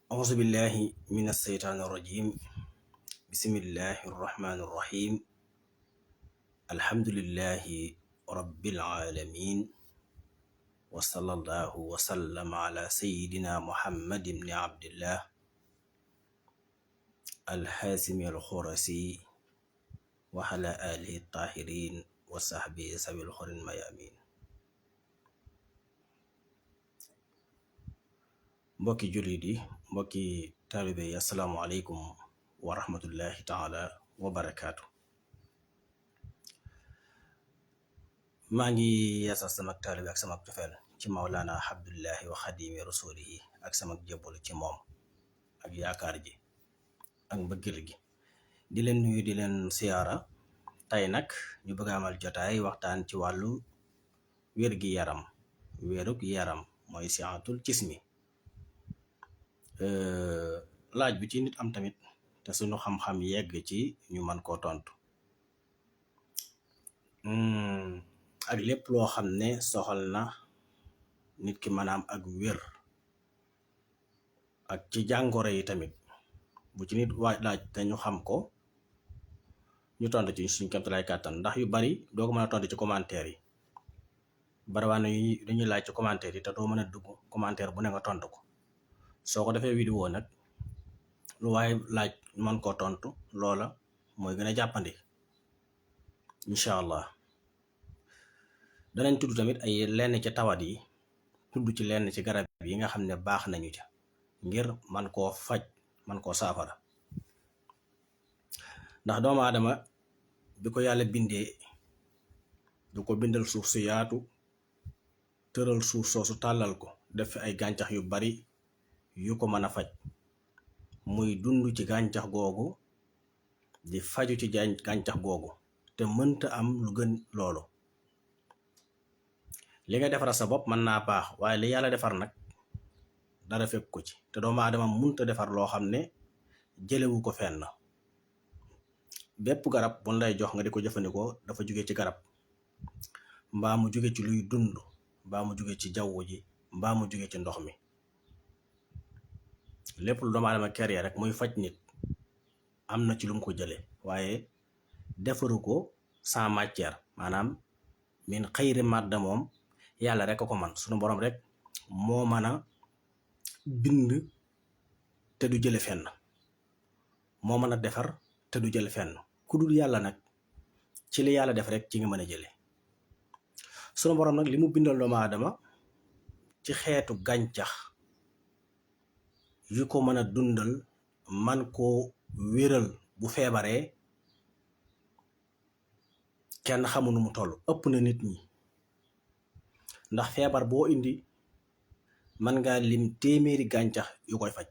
أعوذ بالله من الشيطان الرجيم. بسم الله الرحمن الرحيم. الحمد لله رب العالمين، وصلى الله وسلم على سيدنا محمد بن عبد الله الحازم الخرسي وعلى آله الطاهرين وصحبه سبيل الخير الميامين. mbokki jullit yi, mbokki taalibe yi, assalaamu aleykum wa rahmatullahi taala wa barakaatu. maa ngi yeesal sama taalibe ak sama tofeel ci Mawlana Abdullahi wa Xadimi Rasulihi ak sama jébbalu ci moom ak yaakaar ji ak mbëggeel gi. di leen nuyu, di leen siyaara. tey nag ñu bëgg amal jotaay waxtaan ci wàllu wér-gi-yaram. wérug yaram mooy sihatul jismi. laaj bi ci nit am tamit te suñu xam-xam yegg ci ñu mën koo tontu ak lépp loo xam ne soxal na nit ki maanaam ak wér ak ci jàngoro yi tamit bu ci nit waaj laaj te ñu xam ko ñu tontu ci suñ kéemtalaay kàttan, ndax yu bari doo ko mën a tontu ci commentaire yi. barawaane yi dañuy laaj ci commentaire yi te doo mën a dugg commentaire bu ne nga tontu ko. soo ko defee vidéo nag lu waaye laaj man koo tontu, loola mooy gën a jàppandi incha allah. danañ tudd tamit ay lenn ci tawat yi, tudd ci lenn ci garab yi nga xam ne baax nañu ca ngir man koo faj, man koo saafara. ndax doomu aadama bi ko yàlla bindee du ko bindal suuf su yaatu, tëral suuf soosu tàllal ko, def fi ay gàncax yu bari yu ko mën a faj, muy dund ci gàncax googu, di faju ci gàncax googu, te mënta am lu gën loolu. li nga defara sa bopp mën naa baax, waaye li yàlla defar nag dara fekk ko ci, te doomu aadama mënta defar loo xam ne jëlewu ko fenn. bépp garab bu lay jox nga di ko jëfandikoo dafa jóge ci garab, mbaa mu jóge ci luy dund, mbaa mu jóge ci jaww ji, mbaa mu jóge ci ndox mi. lépp lu doomu aadama kër rek muy faj nit am na ci lu mu ko jële, waaye defaru ko sans matière, maanaam min xayri madda. moom yàlla rek a ko man, sunu borom rek moo mën a bind te du jële fenn, moo mën a defar te du jële fenn. ku dul yàlla nag ci li yàlla def rek ci nga mën a jële. sunu borom nag li mu bindal doomu aadama ci xeetu gàncax yu ko mën a dundal, man koo wéral bu feebaree, kenn xamu nu mu toll, ëpp na nit ñi. ndax feebar boo indi man ngaa lim téeméeri gàncax yu koy faj.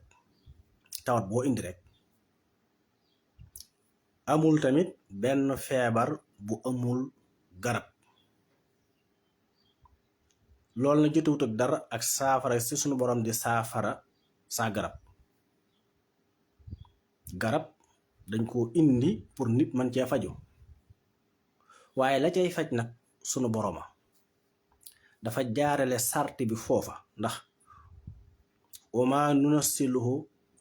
tawat boo indi rek. amul tamit benn feebar bu amul garab. loolu na jotewut ak dara ak saafara si sunu borom di saafara saa garab. garab dañ ko indi pour nit man cee faju, waaye la cay faj nag sunu boroma dafa jaarale sarti bi foofa. ndax wama nunassiluhu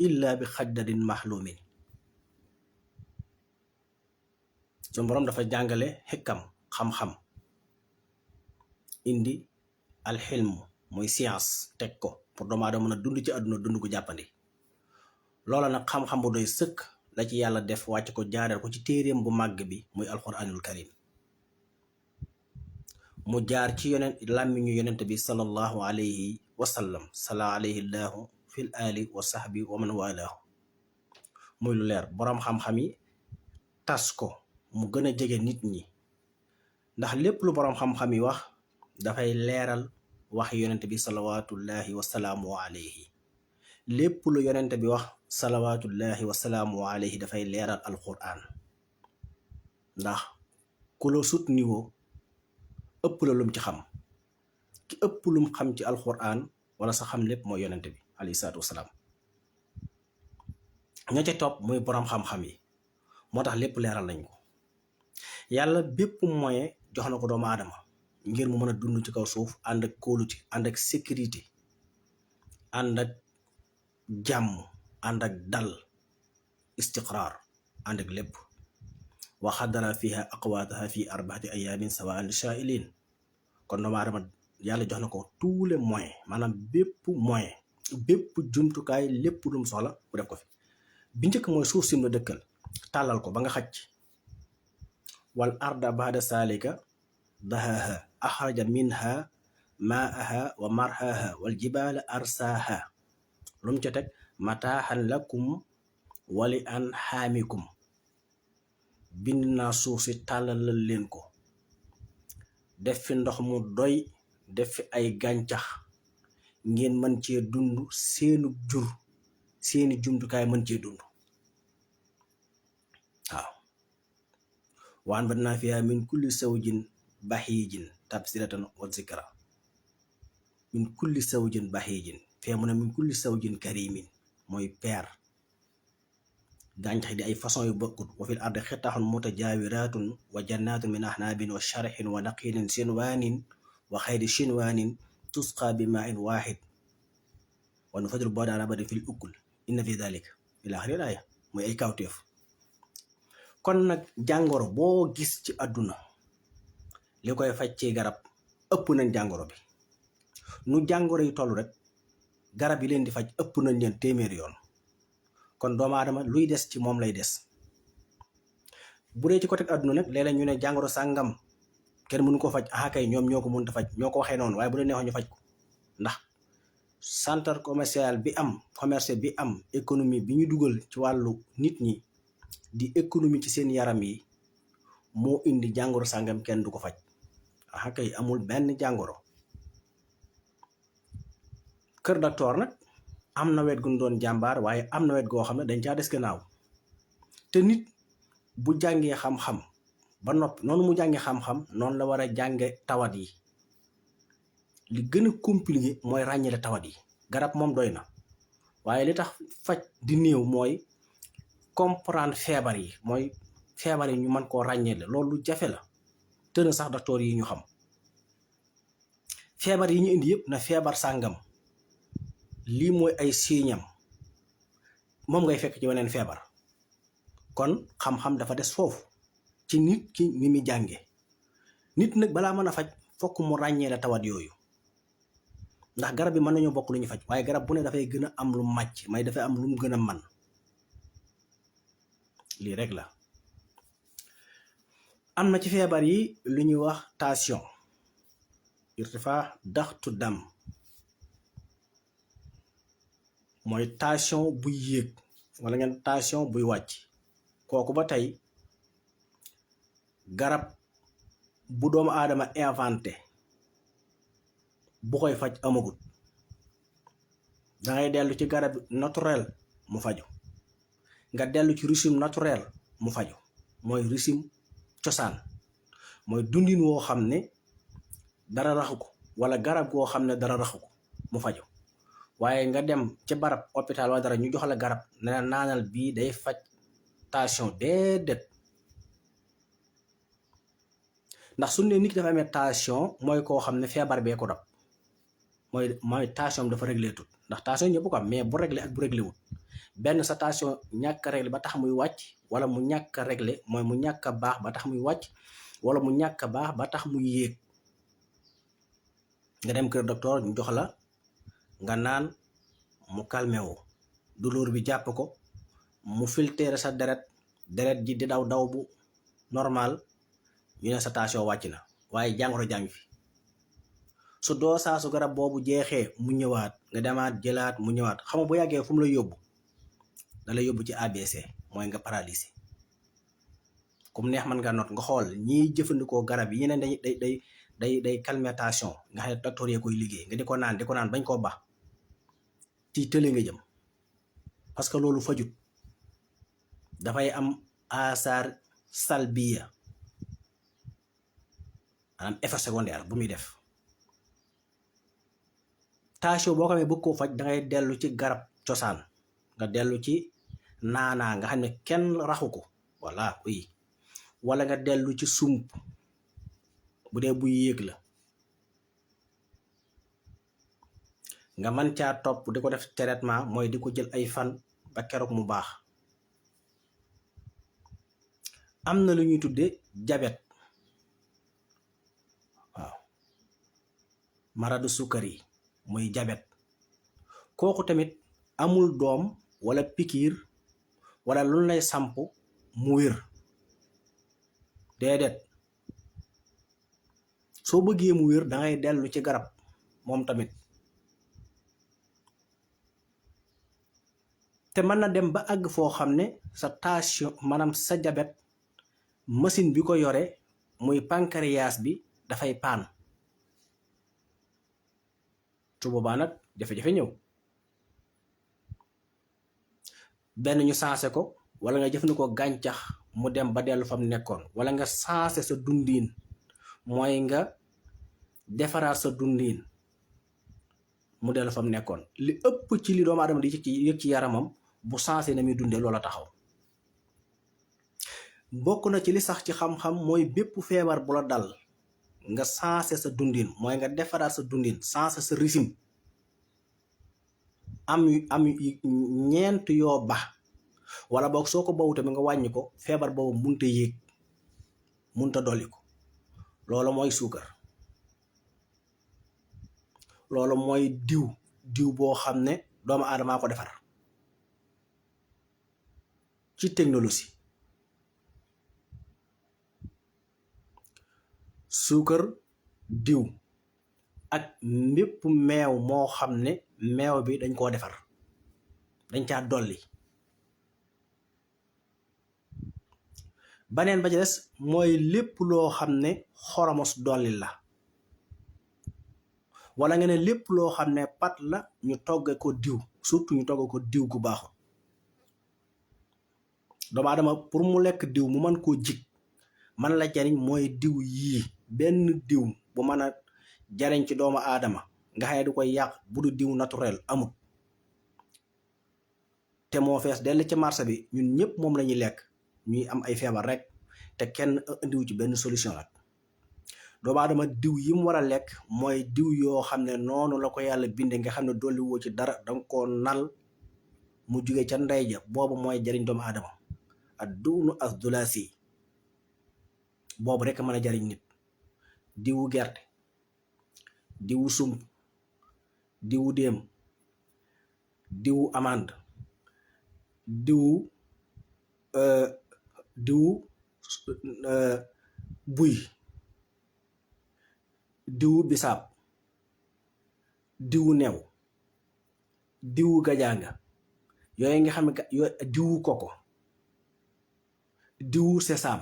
illa bi xaddarin mahlumin. sunu borom dafa jàngale xikam, xam-xam, indi alxilmu mooy science teg ko pour doomu aadama mën a dund ci àdduna dund ko jàppandi. loola nag xam-xam bu doy sëkk la ci yàlla def, wàcc ko jaareel ko ci téeréem bu màgg bi muy alquranul karim. mu jaar ci làmmiñu yonent bi sallallahu alayhi wa sallam, sala alayhi llahu fil ali wa sahbi wa man walaahu. muy lu leer, boroom xam-xam yi tas ko mu gën a jege nit ñi, ndax lépp lu boroom xam-xam yi wax dafay leeral wax yonent bi salawatullahi wasalaamu alayhi. lépp lu yonent bi wax salawatullahi wasalaamu alayhi dafay leeral alquran. ndax ku la sut niveau ëpp la lum ci xam. ki ëpp lum xam ci alquran wala sa xam lépp mooy yonent bi alayhi salaatu wasalaam. ña ca topp muy boroom xam-xam yi, moo tax lépp leeral nañ ko. yàlla bépp moyen jox na ko doomu aadama, ngir mu mën a dund ci kaw suuf ànd ak kóolute ànd ak sécurité ànd ak jàmm ànd ak dal istiqraar ànd ak lépp wa xaddara fiha aqwaataha fi arbaati ayaamin sawaan lishaa'iliin kon doomu aadama yàlla jox na ko tous les moyens maanaam bépp jumtukaay lépp lu mu soxla bu def ko fi bi njëkk mooy suuf sim la dëkkal tàllal ko ba nga xaj wal arda baada saalika dahaha axraja minha maaha wa marhaha wal jibaala arsaaha lu mu ca teg mataaxan lakum wali an xaamikum bind naa suuf si tàllalal leen ko def fi ndox mu doy def fi ay gàncax ngeen mën cee dund seenu jur seeni jumtukaay mën cee dund waaw waan ba naa fiha min kulli sawjin baxiijin tabsiratan wa zikra min kulli sawjin baxiijin fee mu ne min kulli sawjin karimin mooy peer gàncax di ay façon yu bokkut wa fil ardi xitaxun mutajaawiratun wa jannatun min axnaabin wa sharxin wa naqiilin sinwaanin wa xayri sinwaanin tusqa bi maa in waaxid wa nufaddilu ba'da ba'din fil ukul inna fi dalika ila axiri aaya mooy ay kawteef kon nag jàngoro boo gis ci àdduna li koy faj ci garab ëpp nañ jàngoro bi nu jàngoro yi toll rek garab yi leen di faj ëpp nañ leen téeméeri yoon kon doomu aadama luy des ci moom lay des bu dee ci côté àdduna nag léeg-léeg ñu ne jàngoro sàngam kenn mënu ko faj kay ñoom ñoo ko mënut a faj ñoo ko waxee noonu waaye bu leen neexoon ñu faj ko ndax centre commercial bi am commerce bi am économie bi ñu dugal ci wàllu nit ñi di économie ci seen yaram yi moo indi jàngoro sàngam kenn du ko faj kay amul benn jàngoro kër docteur nag am na wet gu ñu doon jàmbaar waaye am na wet goo xam ne dañ caa des gannaaw te nit bu jàngee xam-xam ba noppi noonu mu jàngee xam-xam noonu la war a jànge tawat yi li gën a compliqué mooy ràññale tawat yi garab moom doy na waaye li tax faj di néew mooy comprendre feebar yi mooy feebar yi ñu mën koo ràññale loolu jafe la tëna sax docteur yi ñu xam feebar yi ñu indi yëpp na feebar sàngam lii mooy ay siiñam moom ngay fekk ci weneen feebar kon xam-xam dafa des foofu ci nit ki ni muy jànge nit nag balaa mën a faj fokk mu ràññee la tawat yooyu ndax garab bi mën nañoo bokk lu ñu faj waaye garab bu ne dafay gën a am lu màcc may dafay am lu mu gën a man lii rek la am na ci feebar yi lu ñuy wax tension irtifa daxtu dam mooy tension buy yéeg wala ngeen tension buy wàcc kooku ba tey garab bu doomu aadama inventé bu koy faj amagut dangay dellu ci garab naturel mu faju nga dellu ci régime naturel mu faju mooy régime cosaan mooy dundin woo xam ne dara raxu ko wala garab goo xam ne dara raxu ko mu faju waaye nga dem ci barab hôpital wala dara ñu jox la garab ne la naanal bii day faj tension déedéet ndax su ne nit ki dafa amee tension mooy koo xam ne feebar bee ko dab mooy tension dafa réglé tut ndax tension ñëpp ko am mais bu réglé ak bu réglé wut benn sa tension ñàkk a réglé ba tax muy wàcc wala mu ñàkk a réglé mooy mu ñàkk a baax ba tax muy wàcc wala mu ñàkk a baax ba tax muy yéeg nga dem kër docteur ñu jox la nga naan mu calmé wu douleur bi jàpp ko mu filtrer sa deret ji di daw bu normal ñu ne sa tension wàcc na waaye jàngoro jàng fi su doo saa su garab boobu jeexee mu ñëwaat nga demaat jëlaat mu ñëwaat xam nga bu yàggee fu mu la yóbbu da lay yóbbu ci ABC mooy nga paralysé comme neex man nga noot nga xool ñiy jëfandikoo garab yi ñeneen day calmer tension nga xam ne docteur yee koy liggéey nga di ko naan bañ koo baax ci tële nga jëm parce que loolu fajut dafay am asar salbiya maanaam effet secondaire bu muy def tension boo ko amee bëgg koo faj dangay dellu ci garab cosaan nga dellu ci naanaa nga xam ne kenn raxu ko voilà oui wala nga dellu ci sump bu dee buy yéeg la nga man caa topp di ko def traitement mooy di ko jël ay fan ba keroog mu baax. am na lu ñuy tudde jabet, waaw maradu sukkar yi muy jabet. kooku tamit amul doom wala pikiir wala lu lay samp mu wér, déedéet. soo bëggee mu wér dangay dellu ci garab moom tamit. te mën na dem ba àgg foo xam ne sa tension maanaam sa jabet machine bi ko yore muy pancréas bi dafay paan. su boobaa nag jafe-jafe ñëw, benn ñu sensé ko wala nga jëfandikoo gàncax mu dem ba dellu fam nekkoon, wala nga sensé sa dundiin mooy nga defaraat sa dundiin mu dellu fam nekkoon. li ëpp ci li doomu aadama di yëg ci yaramam bu sensé na muy dundee loola taxaw. bokk na ci li sax ci xam-xam mooy bépp feebar bu la dal nga sensé sa dundin, mooy nga defaraat sa dundin, sensé sa régime, am ñeent yoo ba wala boog soo ko bawu tamit nga wàññi ko, feebar boobu munta yéeg munta dolli ko. loolu mooy suukar. loolu mooy diw boo xam ne doomu aadamaa ko defar ci technologie. suukar, diw ak mépp meew moo xam ne meew bi dañ koo defar, dañ caa dolli. baneen ba ci des mooy lépp loo xam ne xoromos dolli la, wala nga ne lépp loo xam ne pat la ñu togge ko diw, surtout ñu togge ko diw gu baaxul. doomu aadama pour mu lekk diw mu mën koo jig man la jariñ mooy diw yii. benn diw bu mën a jariñ ci doomu aadama nga xam ne du koy yàq bu du diw naturel amut. te moo fees dell ci marché bi, ñun ñëpp moom lañuy lekk, ñuy am ay feebar rek te kenn indiwu ci benn solution nag. doomu aadama diw yi mu war a lekk mooy diw yoo xam ne noonu la ko yàlla binde, nga xam ne dolli woo ci dara, danga koo nal mu jóge ca ndey ja, boobu mooy jariñ doomu aadama. ak duunu as dulaasi boobu rek mën a jariñ nit. diwu gerte, diwu sump, diwu déem, diwu amande, diwu buy, diwu bisaab, diwu new, diwu gajaanga, yooyu nga xam ne diwu koko, diwu sesam,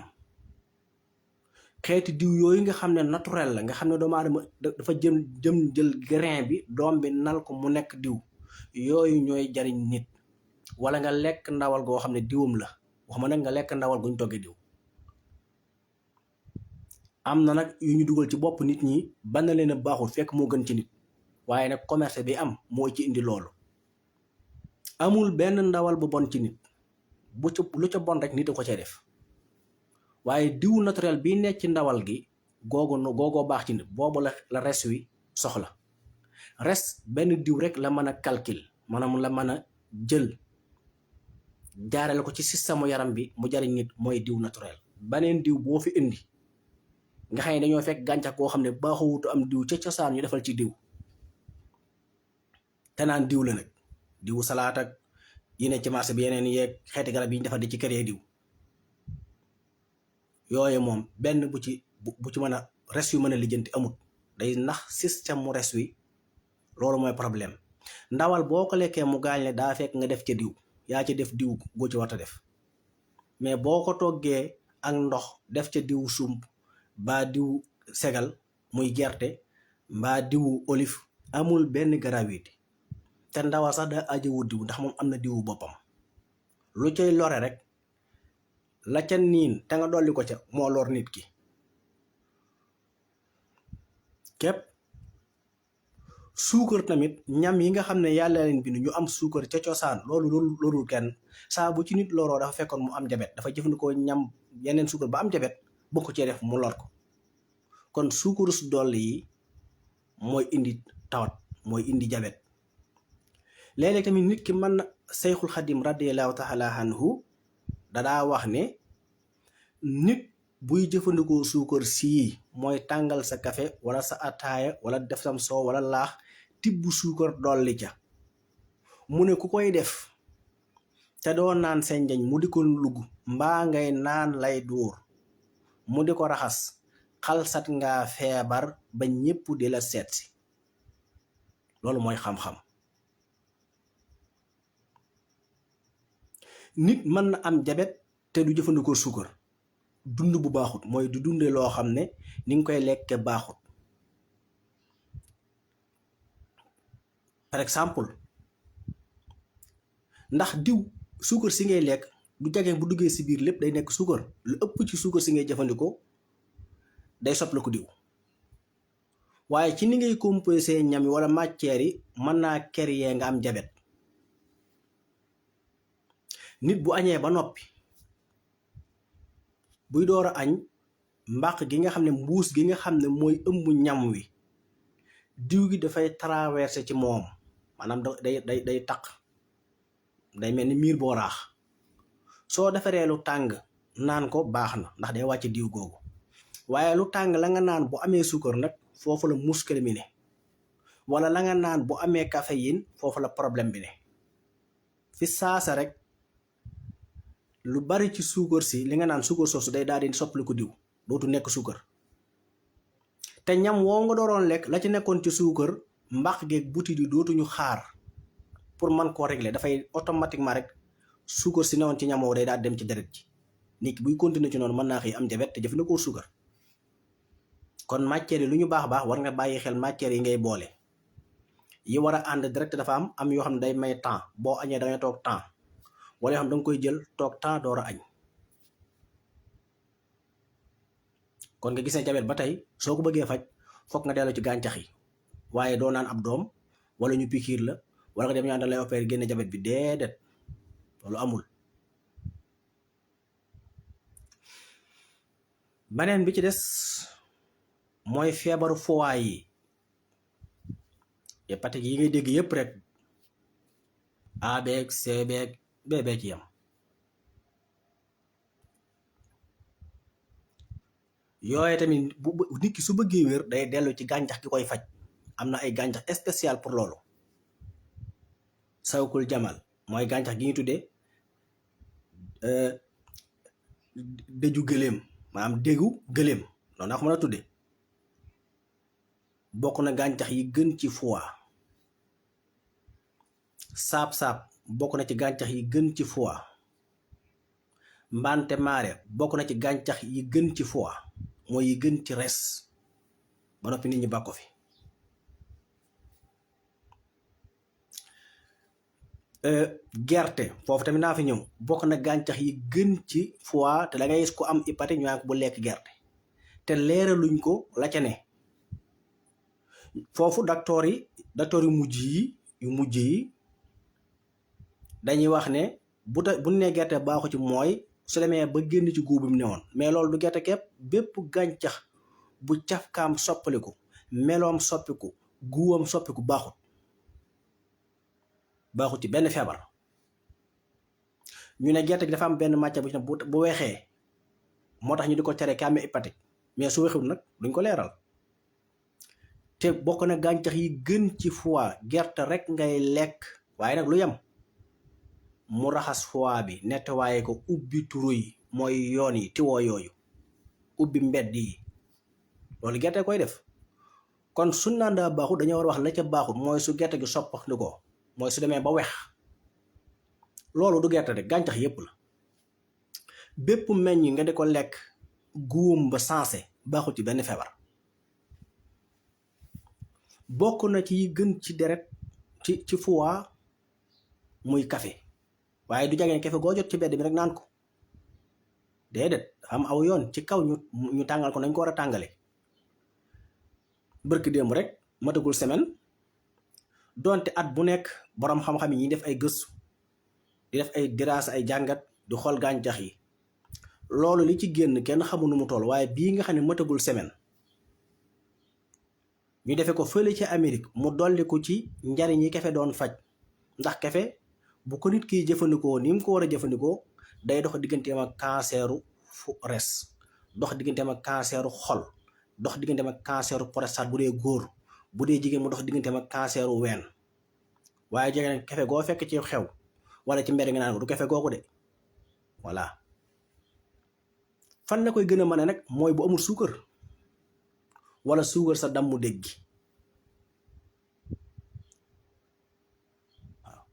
xeeti diw yooyu nga xam ne naturel la, nga xam ne doomu aadama dafa jël grain bi, doom bi nal ko mu nekk diw, yooyu ñooy jariñ nit. wala nga lekk ndawal goo xam ne diwam la, waxuma nag nga lekk ndawal guñ togge diw. am na nag yu ñu dugal ci bopp nit ñi ba na leen a baaxul fekk moo gën ci nit, waaye nag commerce bi am moo ci indi loolu. amul benn ndawal bu bon ci nit, lu ca bon rek nit a ko cay def, waaye diw naturel bi nekk ci ndawal gi googoo baax ci nit, boobu la res wi soxla. res benn diw rek la mën a calcul, maanaam la mën a jël jaarale ko ci système yaram bi mu jariñ nit, mooy diw naturel. baneen diw boo fi indi nga xam ne dañoo fekk gàncax goo xam ne baaxuwutu am diw ca cosaan ñu defal ci diw te naan diw la nag, diwu salaat ak yi ne ci marché bi yeneen yeeg xeeti garab yi ñu defal di ci këree diw, yooyu moom benn bu ci mën a res yu mën a lijjanti amut, day nax système mu res wi. loolu mooy problème. ndawal boo ko lekkee mu gaañ le daa fekk nga def ca diw, yaa ci def diw goo ci warta def, mais boo ko toggee ak ndox def ca diw sump mbaa diw segal muy gerte mbaa diwu olive, amul benn gravité. te ndawal sax daa ajowut diw ndax moom am na diwu boppam. lu cay lore rek la ca niin te nga dolli ko ca moo lor nit ki képp. suukar tamit ñam yi nga xam ne yàlla leen bind ñu am suukar ca cosaan, loolu lorul kenn. saa bu ci nit loroo dafa fekkoon mu am jabet, dafa jëfandikoo ñam yeneen suukar ba am jabet boo ko cee def mu lor ko. kon suukaru su dolli yi mooy indi tawat, mooy indi jabet. léeg-léeg tamit nit ki mën na Seyxul Xadim radiyallahu taala anhu dadaa wax ne nit buy jëfandikoo suukar sii mooy tàngal sa kafe wala sa ataaya wala def sam soow wala laax tibb suukar dolli ca mu ne ku koy def te doo naan senjañ mu di ko lugg mbaa ngay naan lay duur mu di ko raxas xalsat nga feebar ba ñépp di la seetsi loolu mooy xam-xam. nit mën na am jabet te du jëfandikoo suukar dund bu baaxut mooy du dunde loo xam ne ni nga koy lekke baaxut. par exemple ndax diw suukar si ngay lekk du jagee bu duggee si biir lépp day nekk suukar lu ëpp ci suukar si ngay jëfandikoo day soppla ko diw waaye ci ni ngay composé ñam yi wala matière yi mën naa créer nga am jabet. nit bu añee ba noppi buy door a añ mbàq gi nga xam ne mbuus gi nga xam ne mooy ëmb ñam wi diw gi dafay traversé ci moom maanaam day taq day mel ni miir boo raax soo defaree lu tàng naan ko baax na ndax day wàcc diw googu waaye lu tàng la nga naan bu amee suukar nag foofu la muskil mi ne wala la nga naan bu amee caféine foofu la problème bi ne fi saasa rek lu bari ci suukar si li nga naan suukar soosu day daal di soppali ko diw dootu nekk suukar te ñam woo nga dooroon lekk la ci nekkoon ci suukar mbàq geeg butit yi dootuñu xaar pour man koo régler dafay automatiquement rek suukar si newoon ci ñam woo day daal dem ci deret ji nit ki buy continuer ci noonu mën naa xëy am jabet te jëfandikoo suukar. kon matière yi lu ñu baax baax war nga bàyyi xel matière yi ngay boole yi war a ànd direct dafa am yoo xam ne day may temps boo añee da ngay toog temps wala yoo xam da nga koy jël toog temps door a añ. kon nga gis ne jabet ba tey soo ko bëggee faj foog nga dellu ci gàncax yi waaye doo naan ab doom wala ñu pikiir la wala nga dem ñaan da lay opérer génne jabet bi déedéet loolu amul. beneen bi ci des mooy feebaru foie yi hépatite yi ngay dégg yépp rek A beeg C beeg B beeg ci yam yooye tamit bu nit ki su bëggee wér day dellu ci gàncax gi koy faj am na ay gàncax spécial pour loolu. sawkul jamal mooy gàncax gi ñu tuddee dëju gëléem maanaam déggu gëléem noonu naa ko mën a tudde bokk na gàncax yi gën ci foie. saab-saab bokk na ci gàncax yi gën ci foie. mbante maare bokk na ci gàncax yi gën ci foie mooy yi gën ci res ba noppi nit ñi bàkko fi. gerte foofu tamit naa fi ñëw bokk na gàncax yi gën ci foie te da ngay gis ko am hépatite ñu naan ko bu lekk gerte te leeraluñ ko la ca ne. foofu docteur yu mujj yi dañuy wax ne bu ne gerte baaxu ci mooy su demee ba génn ci guub bi mu newoon mais loolu du gerte képp bépp gàncax bu cafkaam soppaliku meloom soppiku guwam soppiku baaxut ci benn feebar. ñu ne gerte gi dafa am benn matière bu ci ne bu weexee moo tax ñu di ko tere ki amee hépatique mais su weexul nag duñ ko leeral. te bokk na gàncax yi gën ci foie gerte rek ngay lekk waaye nag lu yem mu raxas foie bi nettoyé ko ubbi turu yi mooy yoon yi tiwoo yooyu ubbi mbedd yi loolu gerte koy def. kon su naan daa baaxut dañoo war a wax la ca baaxut mooy su gerte gi soppaxndi ko mooy su demee ba weex loolu du gerte de gàncax yépp la. bépp meññ nga di ko lekk guum ba sensé baaxut ci benn feebar. bokk na ci yi gën ci deret ci foie muy café waaye du jageen café goo jot ci bedd bi rek naan ko déedéet am aw yoon ci kaw ñu tàngal ko nañ ko war a tàngale. bërki démb rek matagul semaine donte at bu nekk boroom xam-xam yi ñuy def ay gëstu di def ay diraas ay jàngat di xool gàncax yi loolu li ci génn kenn xamul nu mu toll waaye bii nga xam ne matagul semaine ñu defee ko fële ci Amérique mu dolli ko ci njariñ yi kafe doon faj ndax café bu ko nit kiy jëfandikoo ni mu ko war a jëfandikoo day dox digganteem ak canceru res, dox digganteem ak canceru xol, dox digganteem ak canceru prostate bu dee góor, bu dee jigéen mu dox digganteem ak canceru ween. waaye jege ne café goo fekk ci xew wala ci mbedd nga naan ko du café googu de. voilà fan la koy gën a mën nag mooy bu amul suukar wala suukar sa dammu dégg waaw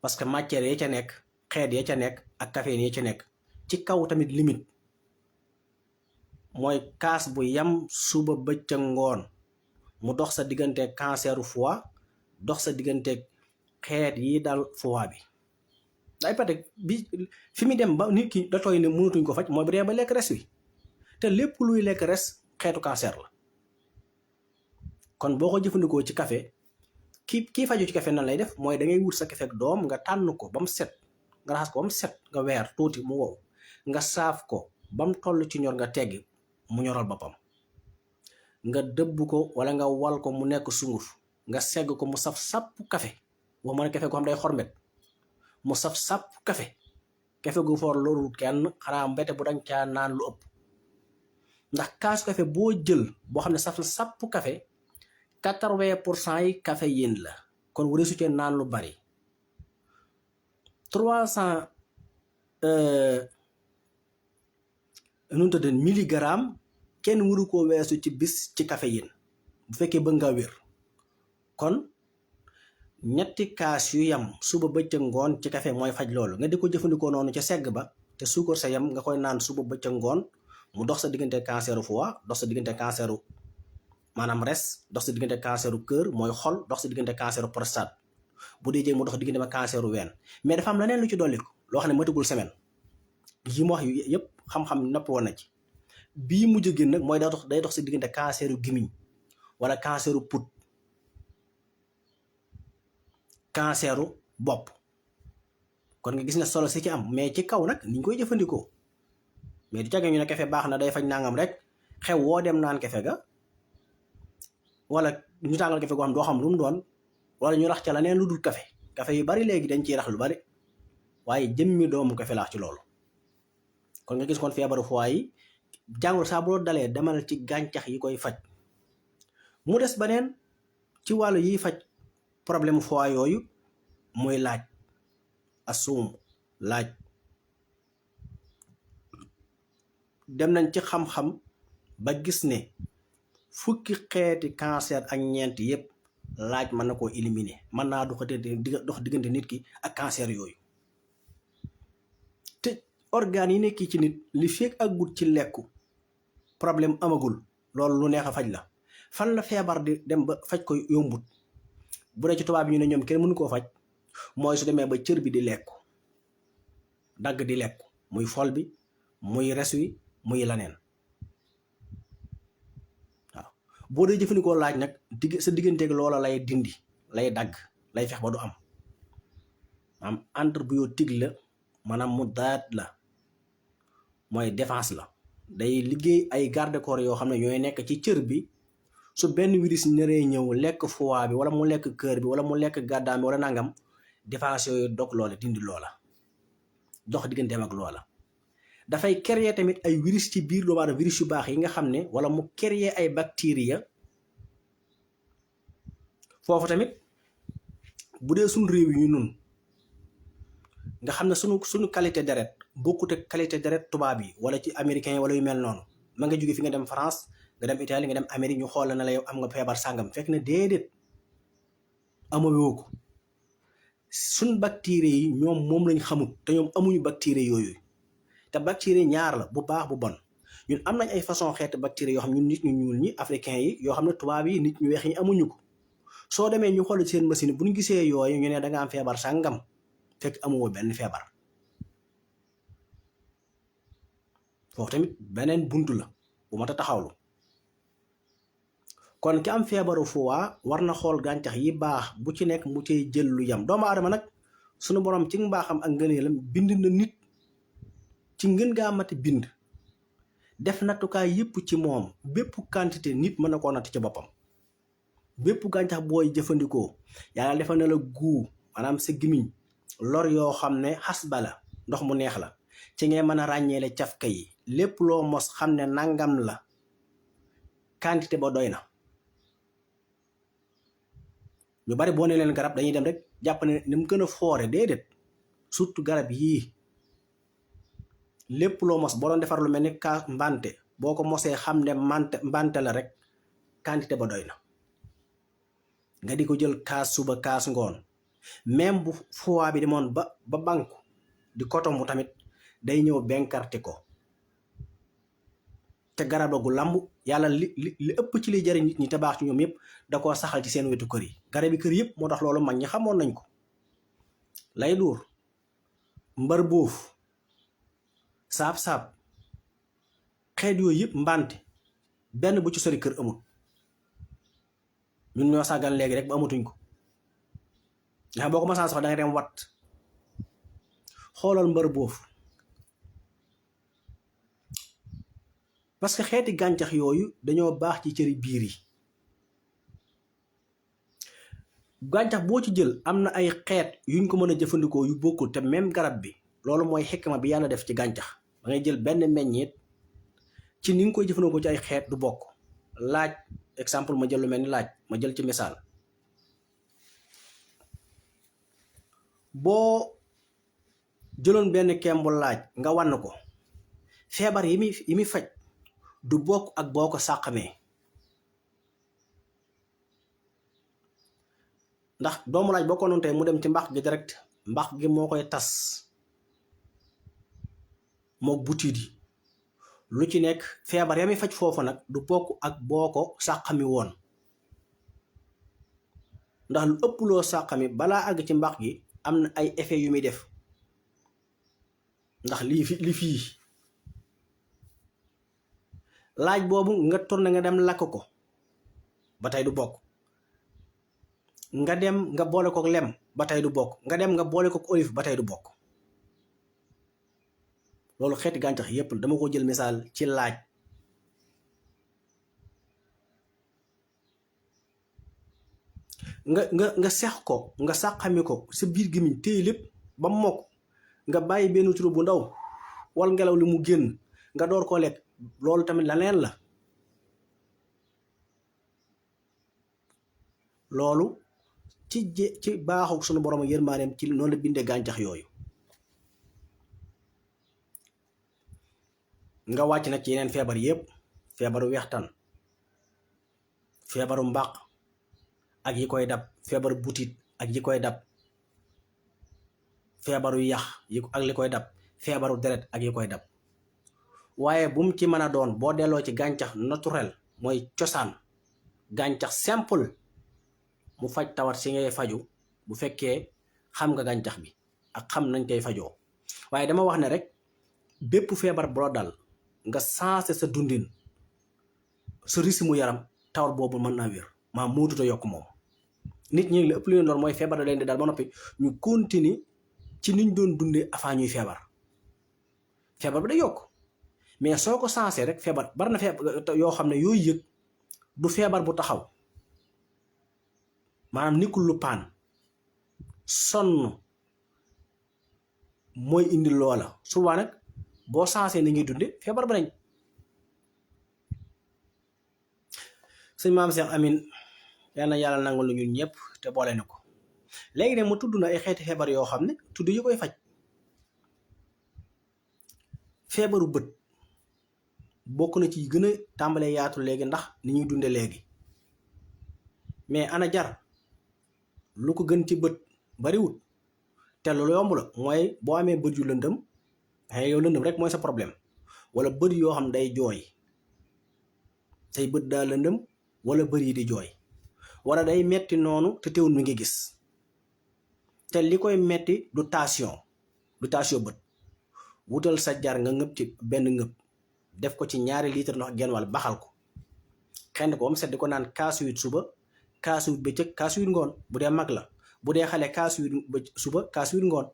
parce que matière ya ca nekk, xeet ya ca nekk ak caféine ya ca nekk ci kaw tamit limite mooy kaas bu yam suba bëccëg ngoon mu dox sa digganteeg canceru foie, dox sa digganteeg xeet yi dal foie bi. day pate bi fi mu dem ba nit ki da tooy ne mënatuñ ko faj mooy bu dee ba lekk res wi te lépp luy lekk res xeetu cancer la. kon boo ko jëfandikoo ci café kii faju ci café nan lay def mooy da ngay wut sa café ak doom nga tànn ko ba mu set, nga raxas ko ba mu set, nga weer tuuti mu wow, nga saaf ko ba mu toll ci ñor nga teggi mu ñoral boppam, nga dëbb ko wala nga wal ko mu nekk sunguf, nga segg ko mu saf sàpp café. wax ma ne café ko xam day xormet mu saf sàpp café gu for loolu kenn xanaa mbete bu dañ caa naan lu ëpp. ndax kaasu café boo jël boo xam ne saf na sàpp café 80% yi caféine la, kon wari su cee naan lu bari. 300 nu mu milligramme kenn waru koo weesu ci bis ci caféine bu fekkee bëgg nga wér. kon ñetti kaas yu yam suba bëccëg ngoon ci café mooy faj loolu. nga di ko jëfandikoo noonu ca segg ba te suukar sa yam nga koy naan suba bëccëg ngoon mu dox sa diggante canceru foie, dox sa diggante canceru maanaam res, dox sa diggante canceru cœur mooy xol, dox sa diggante canceru prostate, bu dee jéeg mu dox diggante ma canceru ween. mais dafa am leneen lu ci dolli ko loo xam ne matagul semaine yi mu wax yëpp xam-xam nopp woon na ci. bii mujj génn nag mooy day dox sa diggante canceru gimiñ wala canceru put, canceru bopp. kon nga gis ne solo si ci am mais ci kaw nag ni ñu koy jëfandikoo mais du cage ñu ne café baax na day faj nangam rek xew woo dem naan café ga wala ñu tàngal café goo xam doo xam lu mu doon wala ñu rax ca la neen lu dul café yu bari léegi dañ ciy rax lu bari waaye jëmmi doomu café laax ci loolu. kon nga gis kon feebaru foie yi jàngoro saa boo dalee demal ci gàncax yi koy faj. mu des beneen ci wàllu yiy faj problème foie yooyu muy laaj asuum laaj. dem nañ ci xam-xam ba gis ne fukki xeeti cancer ak ñeent yépp laaj mën na koo éliminer, mën naa dox diggante nit ki ak cancer yooyu. te organes yi nekk ci nit li fekk ak gut ci lekku problème amagul loolu lu neex a faj la. fan la feebar di dem ba faj ko yombut bu dee ci tubaab yi ñu ne ñoom kenn mënu koo faj mooy su demee ba cër bi di lekku dagg di lekku muy fol bi muy res wi muy laneen. waaw boo dee jëfandikoo laaj nag sa digganteeg loola lay dindi, lay dagg, lay fex ba du am antibiotique la maanaam mu daat la mooy défense la. day liggéey ay garde corps yoo xam ne ñooy nekk ci cër bi su benn virus naree ñëw lekk foie bi wala mu lekk cœur bi wala mu lekk gàddaam bi wala nangam défense yooyu dog loola dindi loola dox digganteem ak loola. dafay créer tamit ay virus ci biir doomu aadama, virus yu baax yi nga xam ne wala mu créer ay bactéries foofu tamit. bu dee suñu réew yi nun nga xam ne suñu qualité deret bokkut ak qualité deret tubaab yi wala ci américain yi wala yu mel noonu. ma nga jóge fi nga dem France nga dem Italie nga dem Amérique ñu xool na la yow am nga feebar sàngam fekk na déedéet amawoo ko. suñ bactéries yi ñoom moom lañ xamut te ñoom amuñu bactéries yooyu. te bactérie ñaar la, bu baax bu bon. ñun am nañ ay façon xeetu bactéries yoo xam ñun nit ñu ñuul ñi africain yi yoo xam ne tubaab yi nit ñu weex ñi amuñu ko. soo demee ñu xool seen machine bu ñu gisee yooyu ñu ne da nga am feebar sàngam fekk amuwoo benn feebar. foofu tamit beneen buntu la bu mat a taxawlu. kon ki am feebaru foie war na xool gàncax yi baax bu ci nekk mu cay jël lu yam. doomu aadama nag sunu borom ci mbaaxam ak ngëneelam bind na nit ci ngën gaa mati bind def nattukaay yépp ci moom bépp quantité nit mën na koo natt ci boppam. bépp gàncax booy jëfandikoo yàlla defal na la guu maanaam sa gimiñ lor yoo xam ne xas bala ndox mu neex la ci ngay mën a ràññeele cafka yi lépp loo mos xam ne nangam la quantité ba doy na. ñu bari boo ne leen garab dañuy dem rek jàpp ne ni mu gën a foore déedéet surtout garab yii lépp loo mos boo doon defar lu mel ni kaas mbante boo ko mosee xam ne mbante la rek quantité ba doy na nga di ko jël kaas suba kaas ngoon même bu foie bi demoon ba banku di kotomu tamit day ñëw benkarti ko te garab la gu lamb yàlla li ëpp ci liy jariñ nit ñi te baax ci ñoom yëpp da koo saxal ci seen wetu kër yi garab yi kër yëpp moo tax loolu mag ñi xamoon nañ ko lay duur mbar buuf saab-saab xeet yooyu yëpp mbante benn bu ci sori kër amul ñun ñoo sàggan léegi rek ba amatuñ ko nga xam boo ko masaan soxla da nga dem wat xoolal mbar buuf parce que xeeti gàncax yooyu dañoo baax ci cëri biir yi gàncax boo ci jël am na ay xeet yuñ ko mën a jëfandikoo yu bokkul te même garab bi loolu mooy xikma bi yàlla def ci gàncax da ngay jël benn meññeet ci ni nga koy jëfandikoo ci ay xeet du bokk laaj exemple ma jël lu mel ni laaj ma jël ci misaal boo jëloon benn kembu laaj nga wann ko feebar yi muy faj du bokk ak boo ko sàqamee ndax doomu laaj boo ko noonu tey mu dem ci mbax gi direct mbax gi moo koy tas mook butiit yi lu ci nekk feebar ya muy faj foofu nag du bokk ak boo ko sàqami woon ndax lu ëpp loo sàqami balaa àgg ci mbax gi am na ay effet yu muy def ndax li fii laaj boobu nga tourné nga dem lakk ko ba tey du bokk nga dem nga boole ko lem ba tey du bokk nga dem nga boole ko olive ba tey du bokk loolu xeeti gàncax yépp dama ko jël misaal ci laaj nga sex ko nga sàqami ko sa biir gémmiñ téye lépp ba mokk nga bàyyi benn turu bu ndaw wal ngelaw li mu génn nga door koo lekk loolu tamit leneen la loolu ci baaxu sunu borom yërmaaneem ci noonu la bindee gàncax yooyu nga wàcc nag ci yeneen feebar yépp feebaru wextan feebaru mbàq ak yi koy dab feebaru butit ak yi koy dab feebaru yax ak li koy dab feebaru deret ak yi koy dab waaye bu mu ci mën a doon boo delloo ci gàncax naturel mooy cosaan gàncax simple mu faj tawat si ngay faju bu fekkee xam nga gàncax bi ak xam nañ koy fajoo waaye dama wax ne rek bépp feebar boo dal nga sensé sa dundin sa rythme yaram tawat boobu mën naa wér maa muututa yokk moom nit ñi la ëpp li leen doon mooy feebar da leen di dal ba noppi ñu continue ci niñ doon dundee avant ñuy feebar bi day yokk mais soo ko sensé rek feebar bari na feebar yoo xam ne yooyu yëg du feebar bu taxaw maanaam nikkul lu paan sonn mooy indi loola souvent nag boo sensé ni ngi dunde feebar ba nañ sëñ maam Cheikh Amin yal na yàlla nangul lu ñun ñëpp te boole na ko léegi ne mu tudd na ay xeeti feebar yoo xam ne tudd yi koy faj feebaru bët bokk na ci gën a tàmbalee yaatu léegi ndax ni ñuy dunde léegi mais ana jar lu ko gën ci bët bariwut te lu yomb la mooy boo amee bët yu lëndëm xëy yow lëndëm rek mooy sa problème wala bët yoo xam day jooy say bët daa lëndëm wala bët yi di jooy wala day metti noonu te teewul mi ngi gis te li koy metti du tension bët wutal sa jar nga ngëb ci benn ngëb def ko ci 2 litre ndox genn wàll baxal ko xenn ko am set di ko naan kaasu 8 suba kaasu 8 bëccëg kaasu 8 ngoon bu dee mag la bu dee xale kaasu 8 suba kaasu 8 ngoon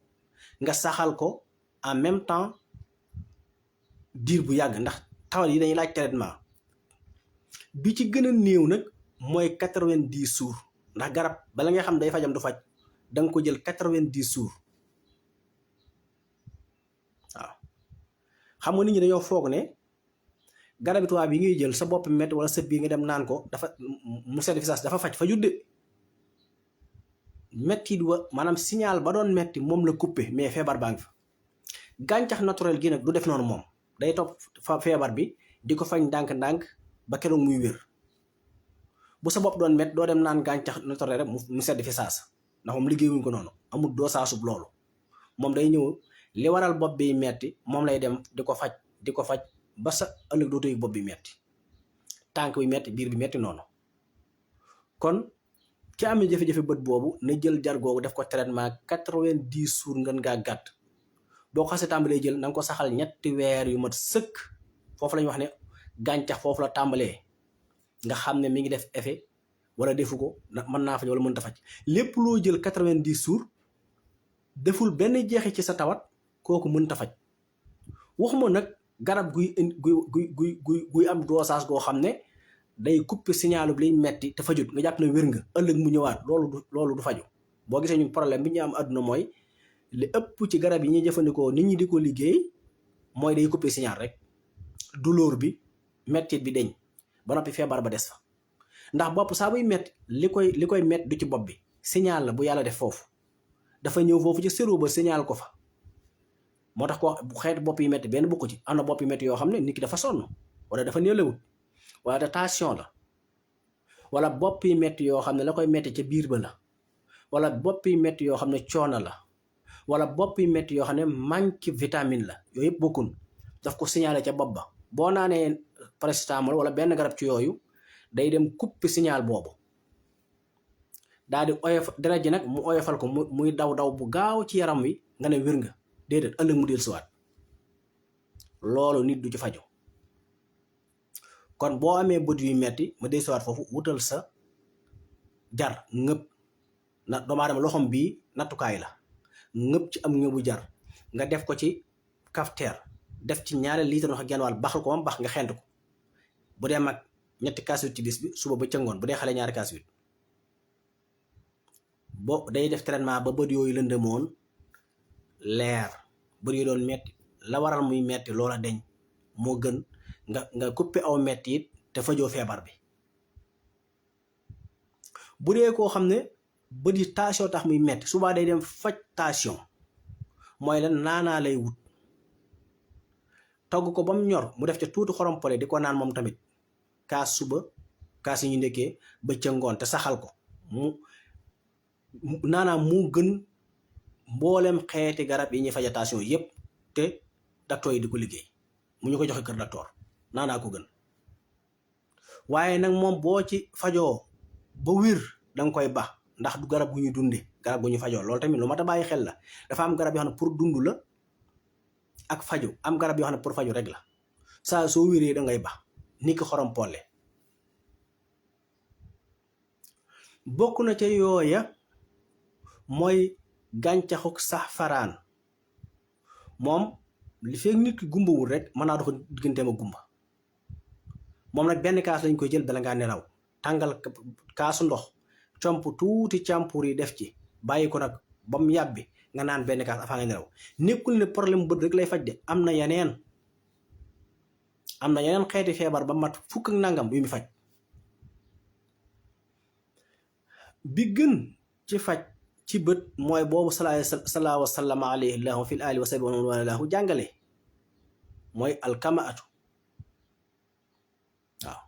nga saxal ko en même temps diir bu yàgg ndax tawat yi dañuy laaj traitement bi ci gën a néew nag mooy 90 jours ndax garab bala nga xam day fajam du faj da nga ko jël 90 jours waaw. xam nga nit ñi dañoo foog ne garabi tubaab yi ngay jël sa bopp métti wala sa biir nga dem naan ko dafa mu sedd fi saas dafa faj fa judde metti wa maanaam signal ba doon metti moom la coupé mais feebar baa ngi fa. gàncax naturel gi nag du def noonu moom day topp fa feebar bi di ko fañ ndànk-ndànk ba keroog muy wér. bu sa bopp doon met doo dem naan gàncax naturel rek mu sedd fi saasa ndax moom liggéeyuñ ko noonu amul doo saasub loolu moom day ñëw li waral bopp bi metti moom lay dem di ko faj ba sa ëllëg dootoo yëg bopp bi metti tànk bi metti biir bi metti noonu. kon ki amee jafe-jafe bët boobu na jël jar googu def ko traitement 90 jours ngeen ngaa gàtt boo ko xasee tàmbalee jël na nga ko saxal 3 weer yu mat sëkk foofu la ñu wax ne gàncax foofu la tàmbalee nga xam ne mi ngi def effet wala defu ko mën naa faj wala mënta faj. lépp loo jël 90 jours deful benn jeexi ci sa tawat kooku mënta faj. waxuma nag garab guy am dosage goo xam ne day couper signalu bi liy metti te fajut nga jàpp ne wér nga ëllëg mu ñëwaat loolu du faju. boo gisee ñun problème bi ñu am àdduna mooy li ëpp ci garab yi ñuy jëfandikoo nit ñi di ko liggéey mooy day couper signal rek douleur bi mettit bi deñ ba noppi feebar ba des fa. ndax bopp saa buy metti li koy metti du ci bopp bi signal la bu yàlla def foofu dafa ñëw foofu ci cerveau ba signal ko fa. moo tax ko bu xeetu bopp yi metti benn bokku ci am na bopp yi metti yoo xam ne nit ki dafa sonn wala dafa néelawut wala de tension la wala bopp yi metti yoo xam ne la koy metti ca biir ba la wala bopp yi metti yoo xam ne coono la wala bopp yi metti yoo xam ne manque vitamine la yooyu yëpp bokkun daf ko signalé ca bopp ba. boo naanee paracétamol wala benn garab ci yooyu day dem couper signal boobu daal di oyof deret ji nag mu oyofal ko muy daw bu gaaw ci yaram wi nga ne wér nga déedéet ëllëg mu del siwaat loolu nit du ci faju. kon boo amee bët yu metti ma del siwaat foofu wutal sa jar ngëpp na doomu aadama loxom bii nattukaay la ngëpp ci am ngëbu jar nga def ko ci cafetière def ci 2 litre ndox ak genn wàll baxal ko moom bax nga xent ko bu dee mag 3 kaas ci bis bi suba ba ca ngoon bu dee xale 2 kaas bo day def traitement ba bët yooyu lëndëmoon leer bët yooyu doon metti la waral muy metti loola deñ moo gën nga coupé aw metti it te fajoo feebar bi. bu dee koo xam ne bët yi tension tax muy metti subaa day dem faj tension mooy lan naanaa lay wut togg ko ba mu ñor mu def ca tuuti xorom pole di ko naan moom tamit kaas suba kaas yi ñu ndekkee ba ca ngoon te saxal ko mu naanaam mu gën mboolem xeeti garab yi ñuy faja tension yépp te docteur yi di ko liggéey mu ñu ko joxe kër docteur naanaa ko gën. waaye nag moom boo ci fajoo ba wér danga koy baax ndax du garab gu ñu dunde garab gu ñu fajoo loolu tamit lu mat a bàyyi xel la. dafa am garab yoo xam ne pour dund la ak faju am garab yoo xam ne pour faju rek la saa soo wéree da ngay baax ni ki xorom polle bokk na ca yooya mooy gàncaxuk safaraan moom li fekk nit ki gumbawul rek mën naa dox digganteem a gumba. moom nag benn kaas lañ koy jël bala ngaa nelaw tàngal kaasu ndox comp tuuti càmpur yi def ci bàyyi ko nag ba mu yàbbi nga naan benn kaas afaa nga nelaw. nekkul ne problème bët rek lay faj de am na yeneen xeeti feebar ba mat fukk ak nangam yu mu faj. bi gën ci faj ci bët mooy boobu sallallahu wasallam alayhi lahu fil ali wa sahbi wa man walahu jàngale mooy alkamaatu. waaw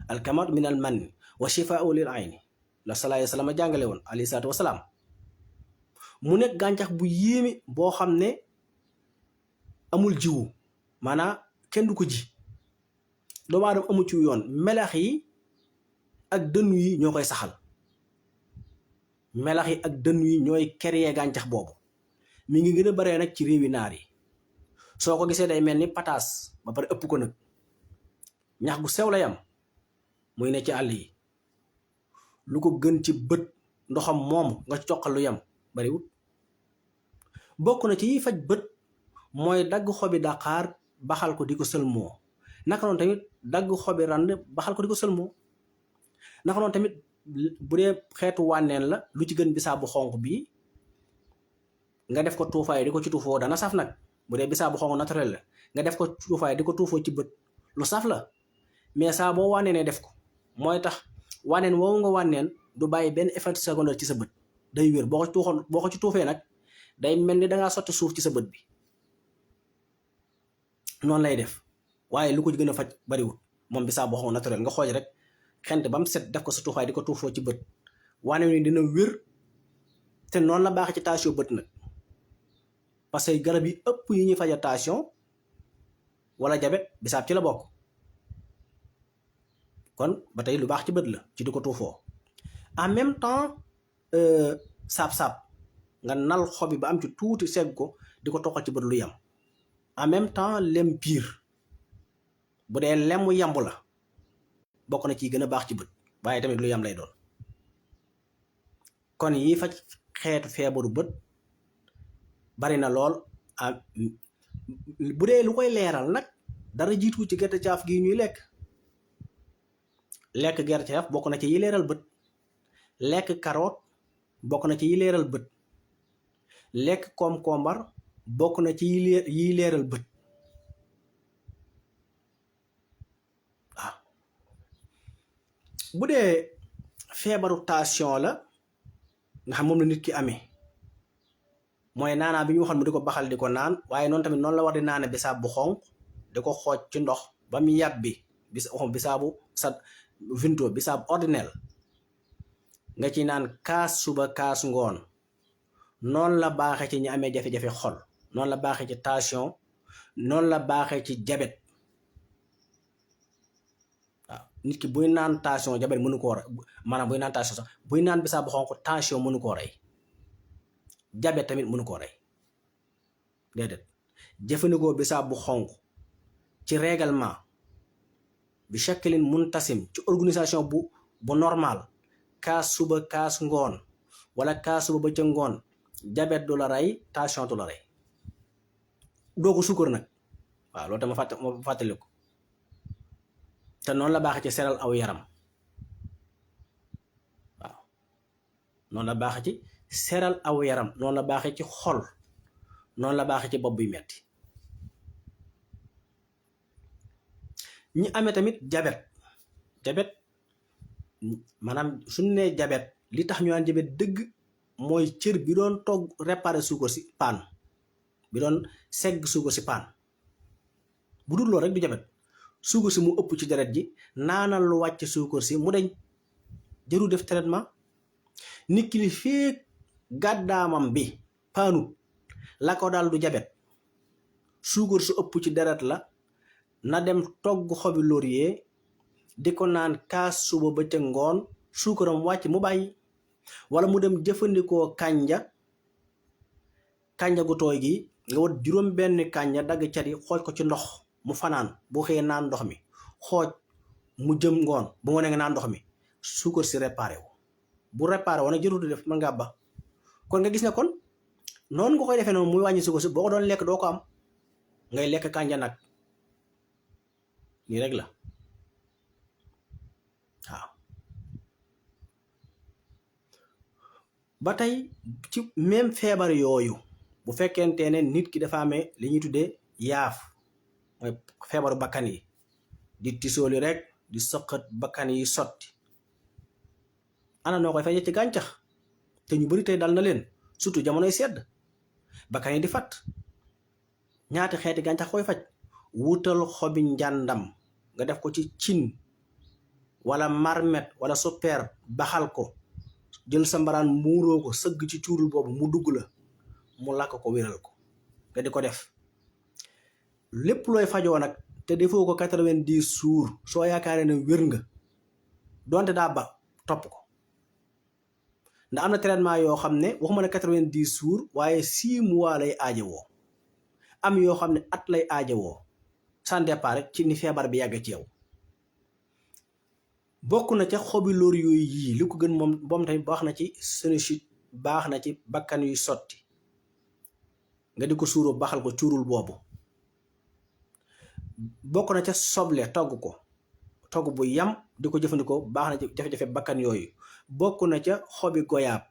alkamaatu min al man wa shifaau lil ayni la sallallahu alayhi wa sallam jàngale woon alayhi salaatu wasalaam. mu nekk gàncax bu yéeme boo xam ne amul jiwu maanaam kenn du ko ji doomu aadama amu ci yoon melax yi ak dënnu yi ñoo koy saxal. melax yi ak dënnu yi ñooy créer gàncax boobu mi ngi gën a baree nag ci réewi naar yi soo ko gisee day mel ni pataas ba pare ëpp ko nag ñax gu sew la yam muy ne ci àll yi lu ko gën ci bët ndoxam moomu nga coqal lu yam bariwut. bokk na ci yi faj bët mooy dagg xobi daqaar baxal ko di ko sëlmoo naka noonu tamit dagg xobi rand baxal ko di ko sëlmoo naka noonu tamit bu dee xeetu wànneen la lu ci gën bisaab bu xonq bii nga def ko tuufaay di ko ci tuufoo dana saf nag. bu dee bisaab bu xonq naturel la nga def ko tuufaay di ko tuufoo ci bët lu saf la, mais saa boo wànneenee def ko mooy tax wànneen woowu nga wànneen du bàyyi benn effet secondaire ci sa bët, day wér. boo ko ci tuufee nag day mel ni dangaa sotti suuf ci sa bët bi, noonu lay def. waaye lu ko gën a faj bariwul moom bisaab bu xonq naturel nga xooj rek xent ba mu set def ko sa tuufaay di ko tuufoo ci bët, wànneen ni dina wér. te noonu la baaxee ci tension bët nag, parce que garab yi ëpp yi ñuy faja tension wala jabet bisaab ci la bokk. kon ba tey lu baax ci bët la ci di ko tuufoo. en même temps saab-saab nga nal xobi ba am ci tuuti segg ko di ko toqal ci bët lu yam. en même temps lem piir bu dee lemu yamb la bokk na ci gën a baax ci bët, waaye tamit lu yam lay doon. kon yi faj xeetu feebaru bët bari na lool. bu dee lu koy leeral nag dara jiitu ci gerte caaf gi ñuy lekk gerte caaf bokk na ci yi leeral bët, lekk carotte bokk na ci yi leeral bët, lekk concombre bokk na ci yi leeral bët. waaw bu dee feebaru tension la nga xam moom la nit ki amee, mooy naanaa bi ñu waxoon mu di ko baxal di ko naan, waaye noonu tamit noonu la war di naane bisaab bu xonq di ko xooj ci ndox ba mu yàbbi bisaabu sa vinto bisaab ordinaire nga ci naan kaas suba kaas ngoon. noonu la baaxee ci ñi amee jafe-jafe xol, noonu la baaxee ci tension, noonu la baaxee ci jabet. waaw nit ki buy naan tension jabet mënu koo rey, maanaam buy naan tension sax buy naan bisaab bu xonq tension mënu koo rey, jabet tamit mënu koo rey déedéet. jëfandikoo bisaab bu xonq ci règlement bi shaklin muntasim ci organisation bu normal, kaas suba kaas ngoon wala kaas suba ba ca ngoon, jabet du la rey, tension du la rey. doo ko sukkar nag, waaw loolu tam ma fàttali ko. te noonu la baaxee ci seral aw yaram, waaw noonu la baaxee ci seral aw yaram, noonu la baaxee ci xol, noonu la baaxee ci bopp buy metti. ñi amee tamit jabet maanaam suñu nee jabet li tax ñu naan jabet dëgg mooy cër bi doon togg réparer suukar si paan, bi doon segg suukar si paan. bu dul loolu rek du jabet, suukar si mu ëpp ci deret ji, naanal lu wàcc suukar si mu deñ, jëru def traitement. nit ki li feek gàddaamam bi paanut la ko daal du jabet, suukar su ëpp ci deret la, na dem togg xobi laurier di ko naan kaas suba ba ca ngoon, suukaram wàcc mu bàyyi. wala mu dem jëfandikoo kànja gu tooy gi nga wat juróom benn kànja dagg cat yi xooj ko ci ndox mu fanaan, boo xëyee naan ndox mi, xooj mu jëm ngoon bu ngoonee nga naan ndox mi, suukar si réparé wu. bu réparé wu nag jërutu def mën ngaa ba. kon nga gis ne kon noonu nga koy defee noonu muy wàññi suukar si, boo ko doon lekk doo ko am, ngay lekk kànja nag nii rek la. waaw ba tey ci même feebar yooyu bu fekkente ne nit ki dafa amee li ñuy tuddee yaaf, mooy feebaru bakkan yi, di tisooli rek di sëqat bakkan yi sotti. ana noo koy fajee ci gàncax, te ñu bari tey dal na leen, surtout jamonoy sedd bakkan yi di fat. ñaati xeeti gàncax koy faj? wutal xobi njàndam nga def ko ci cin wala marmet wala super, baxal ko, jël sa mbaraan muuroo ko, sëgg ci cuurul boobu mu dugg la, mu lakk ko wéral ko, nga di ko def. lépp looy fajoo nag te defoo ko 90 jours soo yaakaaree ne wér nga, donte daa ba topp ko. ndax am na traitement yoo xam ne waxuma ne 90 jours waaye 6 mois lay aajowoo, am yoo xam ne at lay aajowoo, sans départ rek ci ni feebar bi yàgg ci yow. bokk na ca xobi lóor yooyu yii li ko gën moom tamit baax na ci sinusite, baax na ci bakkan yuy sotti, nga di ko suuroo baxal ko cuurul boobu. bokk na ca soble, togg ko togg bu yam di ko jëfandikoo baax na ci jafe-jafe bakkan yooyu. bokk na ca xobi goyaab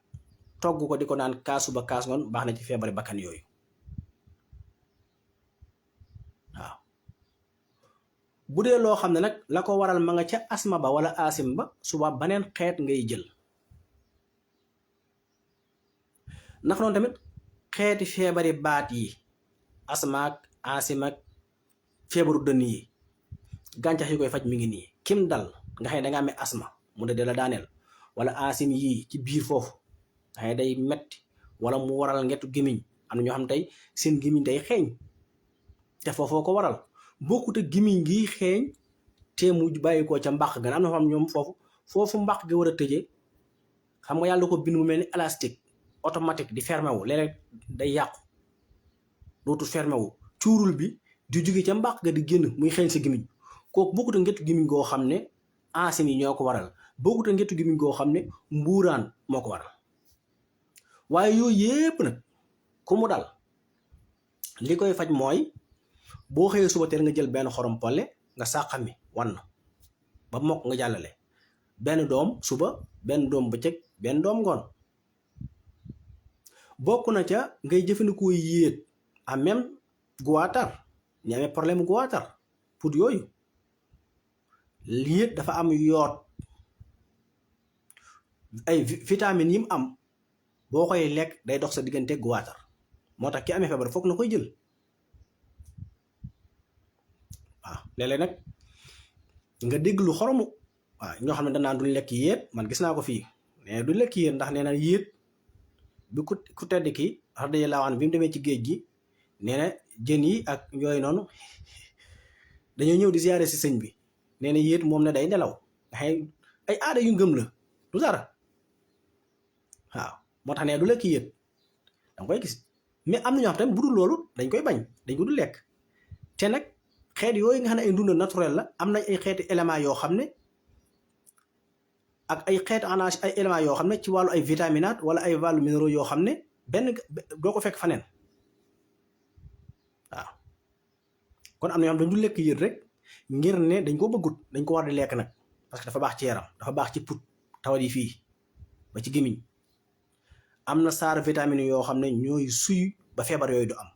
togg ko di ko naan kaas suba kaas ngoon baax na ci feebari bakkan yooyu waaw. bu dee loo xam ne nag la ko waral ma nga ca asma ba wala asim ba suba baneen xeet ngay jël. ndax noonu tamit xeeti feebari baat yi asmaak asimak feebaru dënn yi gàncax yi koy faj mi ngi nii kim dal nga xam ne danga amee asma mu de la daaneel wala asim yii ci biir foofu nga xam ne day metti wala mu waral ngetu gémmiñ am na ñoo xam tey seen gémmiñ day xeeñ te foofoo ko waral bokkute gémmiñ gi xeeñ te mu bàyyi ko ca mbàq ga am na xam ñoom foofu mbàq gi war a tëjee xam nga yàlla ko bind mu mel ni élastique automatique di fermé wu léeg-léeg day yàqu dootul fermé wu cuurul bi di jóge ca mbàq ga di génn muy xeeñ sa gémmiñ kooku bokkute ngetu gémmiñ goo xam ne asim yi ñoo ko waral bokkute ngetu gémmiñ goo xam ne mbuuraan moo ko waral waaye yooyu yépp nag ku mu dal li koy faj mooy boo xëyee suba teel nga jël benn xorom polle nga sàqami wan ba mokk nga jàllale benn doom suba benn doom bëccëg benn doom ngoon. bokk na ca ngay jëfandikoo yéet en même guwaatar ñu amee problème guwaatar pour yooyu yéet dafa am yoot ay vitamines yi mu am boo koy lekk day dox sa diggante guwaatar moo tax ki amee feebar foog na koy jël waaw. léeg-léeg nag nga dégg lu xoromu waaw ñoo xam ne danaan duñ lekk yéet man gis naa ko fii mais duñ lekk yéet ndax nee na yéet bi ku tedd ki radiyallahu anhu bi mu demee ci géej gi nee na jën yi ak yooyu noonu dañoo ñëw di ziyaare si sëñ bi nee na yéet moom ne day nelaw ay aada yu ngëm la du dara waaw moo tax ne du lekk yéet danga koy gis mais am na ñoo xam tamit bu dul loolu dañ koy bañ dañ ko du lekk te nag xeet yooyu nga xam ne ay ndund naturel la am nañ ay xeeti éléments yoo xam ne ak ay xeeti anage ay éléments yoo xam ne ci wàllu ay vitaminate wala ay wàllu minéraux yoo xam ne benn doo ko fekk faneen waaw. kon am na ñoo xam dañ du lekk yéet rek ngir ne dañ ko bëggut dañ ko war di lekk nag parce que dafa baax ci yaram dafa baax ci put tawat yi fii ba ci gémmiñ am na saar vitamine yoo xam ne ñooy suy ba feebar yooyu du am.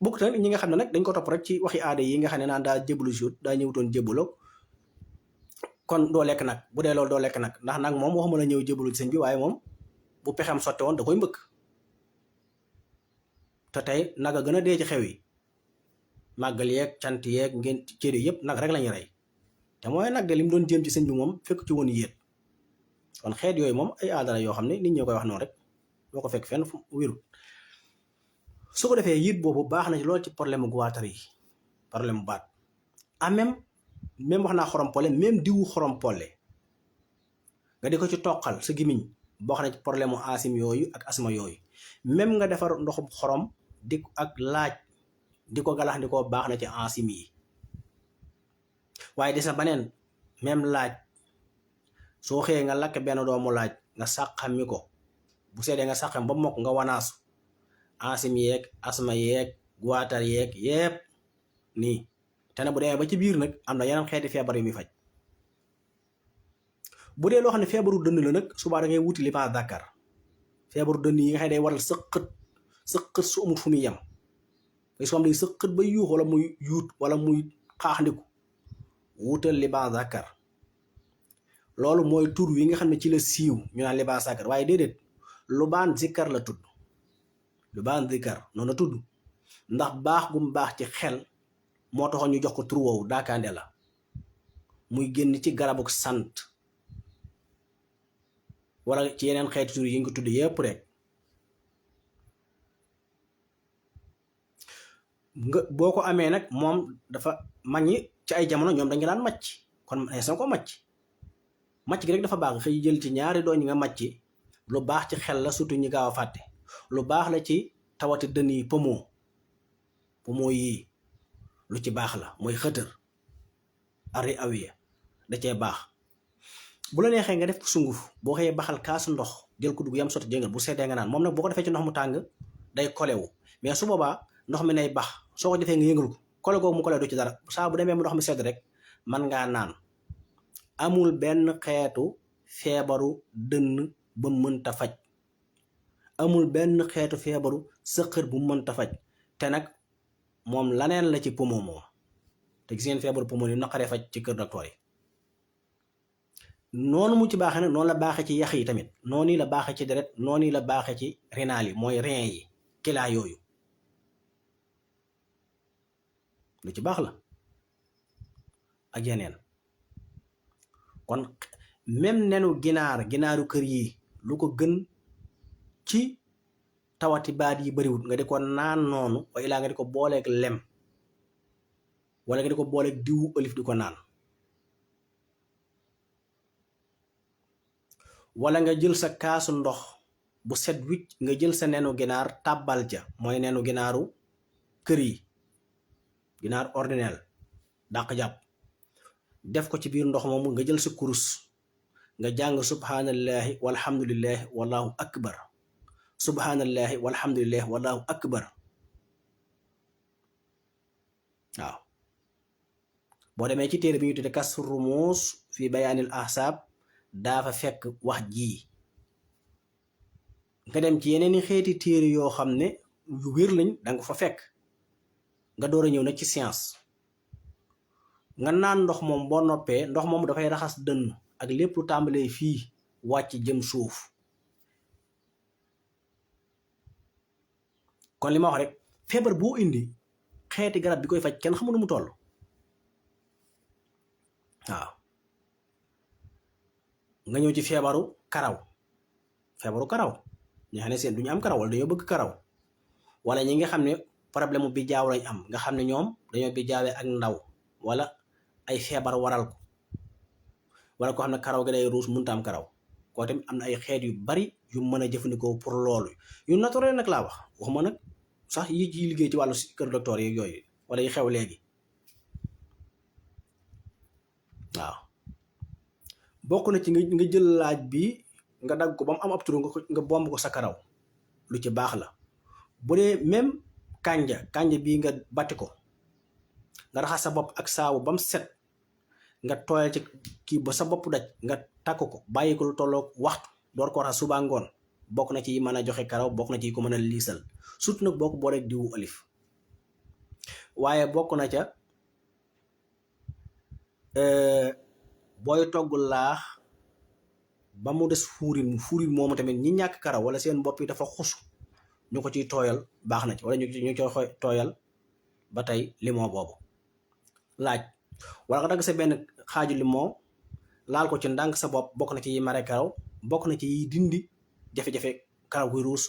bokk tamit ñi nga xam ne nag dañ ko topp rek ci waxi aada yi nga xam ne naan daa jébbalu si daa ñëwutoon jébbaloo kon doo lekk nag bu dee loolu doo lekk nag ndax nag moom waxuma la ñëw jébbalu ci sëñ bi waaye moom bu pexem sotte woon da koy mbëkk te tey nag a gën a dee ci xew yi màggal yeeg cant yeeg ngeen céede yëpp nag rek lañuy rey te mooy nag de li mu doon jéem ci sëñ bi moom fekk ci woon yéet kon xeet yooyu moom ay aada la yoo xam ne nit ñi koy wax noonu rek boo ko fekk fenn fu wérut su ko defee yéet boobu baax na ci loolu ci problème guwaatar yi problème mu baat même wax naa xorompole même diwu xorompole nga di ko ci toqal sa gimiñ boo xam ne ci problème mu asim yooyu ak asma yooyu même nga defar ndoxum xorom di ak laaj di ko galax di ko baax na ci asim yi waaye des na beneen même laaj soo xëyee nga lakk benn doomu laaj nga sàqami ko bu seedee nga sàqam ba mokk nga wanaasu asim yeeg asma yeeg guwaatar yeeg yépp nii te nag bu demee ba ci biir nag am na yeneen xeeti feebar yu muy faj bu dee loo xam ne feebaru dënn la nag subaa da ngay wuti libaas Dakar feebaru dënn yi nga xam ne day waral sëqët su amul fu muy yem ngay soo am day sëqët ba yuux wala muy yuut wala muy xaaxandiku wutal libaas Dakar loolu mooy tur wi nga xam ne ci la siiw ñu naan libaas Dakar waaye déedéet lubaan zikkar la tudd lubaan zikkar noonu la tudd ndax baax gum baax ci xel moo taxoon ñu jox ko tur woowu daakaande la muy génn ci garabuk sant wala ci yeneen xeeti tur yi nga tudd yépp rek nga boo ko amee nag moom dafa mag ñi ci ay jamono ñoom dañu daan macc kon soo ko macc gi rek dafa baax xëy jël ci ñaari doo ñi nga macc lu baax ci xel la surtout ñi gaaw a fàtte lu baax la ci tawati dënn yi pomo yii lu ci baax la mooy xëtër ari awiya da cee baax bu la neexee nga def ko sunguf boo xëyee baxal kaasu ndox jël ko dugg yam sotti jëngal bu seddee nga naan moom nag boo ko defee ci ndox mu tàng day kolewu mais su boobaa ndox mi nay bax soo ko defee nga yëngal ko kole googu mu kole du ci dara saa bu demee mu ndox mi sedd rek man ngaa naan amul benn xeetu feebaru dënn ba mënta faj, amul benn xeetu feebaru sëqër bu mënta faj. te nag moom laneen la ci poumon moom, te gis ngeen feebaru poumon yi naqaree faj ci kër docteur yi. noonu mu ci baaxee nag noonu la baaxee ci yax yi tamit, noonu la baaxee ci deret, noonu la baaxee ci rénal yi mooy rein yi, kilaa yooyu lu ci baax la ak yeneen. kon même nenu ginaaru kër yi lu ko gën ci tawati baat yi bariwul nga di ko naan noonu, wa ilaa nga di ko booleeg lem wala nga di ko booleeg diwu ëlif di ko naan, wala nga jël sa kaasu ndox bu set wicc nga jël sa nenu ginaar tàbbal ja, mooy nenu ginaaru kër yi, ginaar ordinaire dàq jàpp, def ko ci biir ndox moomu nga jël sa kurus nga jàng subhanallahi walhamdulillahi wallahu akbar, subhanallahi walhamdulillahi wallahu akbar. waaw boo demee ci téere bi ñu tudde Kasfu Rumuus fi bayaanil ahsaab daa fa fekk wax jii. nga dem ci yeneen i xeeti téere yoo xam ne yu wér lañ danga fa fekk, nga door a ñëw nag ci science. nga naan ndox moom boo noppee, ndox moom dafay raxas dënn ak lépp lu tàmbalee fii wàcc jëm suuf. kon li ma wax rek, feebar boo indi xeeti garab bi koy faj kenn xamul nu mu toll. waaw nga ñëw ci feebaru karaw ñi xam ne seen du ñu am karaw wala dañoo bëgg karaw, wala ñi nga xam ne problème bi jaaw lañ am, nga xam ne ñoom dañoo bi jaawee ak ndaw wala ay feebar waral ko, wala ko xam ne karaw gi day ruus mënta am karaw, koo tamit am na ay xeet yu bari yu mën a jëfandikoo pour loolu. yu naturel nag laa wax, waxuma nag sax yi ci liggéey ci wàllu kër docteur yi yooyu wala yi xew léegi. waaw bokk na ci nga jël laaj bi nga dagg ko ba mu am ab turu nga bomb ko sa karaw, lu ci baax la. bu dee même kànja bii nga batti ko, nga raxas sa bopp ak saabu ba mu set, nga tooyal ci kii ba sa bopp daj, nga takk ko bàyyi ko lu tolloog waxtu door ko raxas suba ngoon, bokk na ci yi mën a joxe karaw, bokk na ci yi ko mën a liisal, surtout nag boo ko booleeg diwu olif. waaye bokk na ca booy togg laax ba mu des fuurin moomu tamit ñi ñàkk karaw wala seen bopp yi dafa xusu, ñu ko ciy tooyal baax na ci, wala ñu koy tooyal ba tey limon boobu laaj, wala nga dagg sa benn xaaju limon laal ko ci ndànk sa bopp, bokk na ci yi mare karaw, bokk na ci yi dindi jafe-jafe karaw guy ruus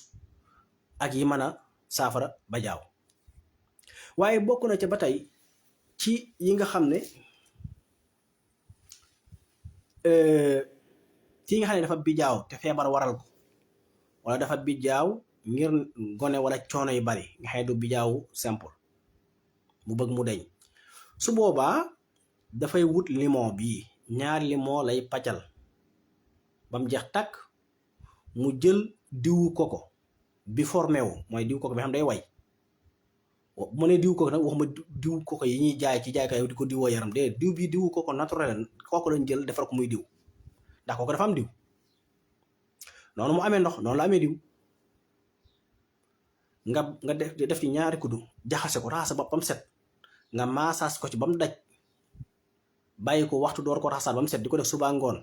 ak yi mën a saafara ba jaaw. waaye bokk na ca ba tey ci yi nga xam ne kii nga xam ne dafa bijaaw te feebar waral ko, wala dafa bijaaw ngir gone wala coono yu bari, nga xam ne du bijaawu simple mu bëgg mu deñ, su boobaa dafay wut limon bii, ñaari limon lay paccal ba mu jeex takk, mu jël diwu koko bi formé wu, mooy diwu koko bi xam day way. mu ne diw koko nag waxuma diw koko yi ñuy jaay ci jaaykaay di ko diwoo yaram de, diw bi diwu koko naturel koko lañ jël defar ko muy diw, ndax koko dafa am diw. noonu mu amee ndox noonu la amee diw. nga def ci ñaari kuddu jaxase ko raxas ba mu set, nga maasaas ko ci ba mu daj, bàyyi ko waxtu door ko raxasaat ba mu set, di ko def suba ngoon.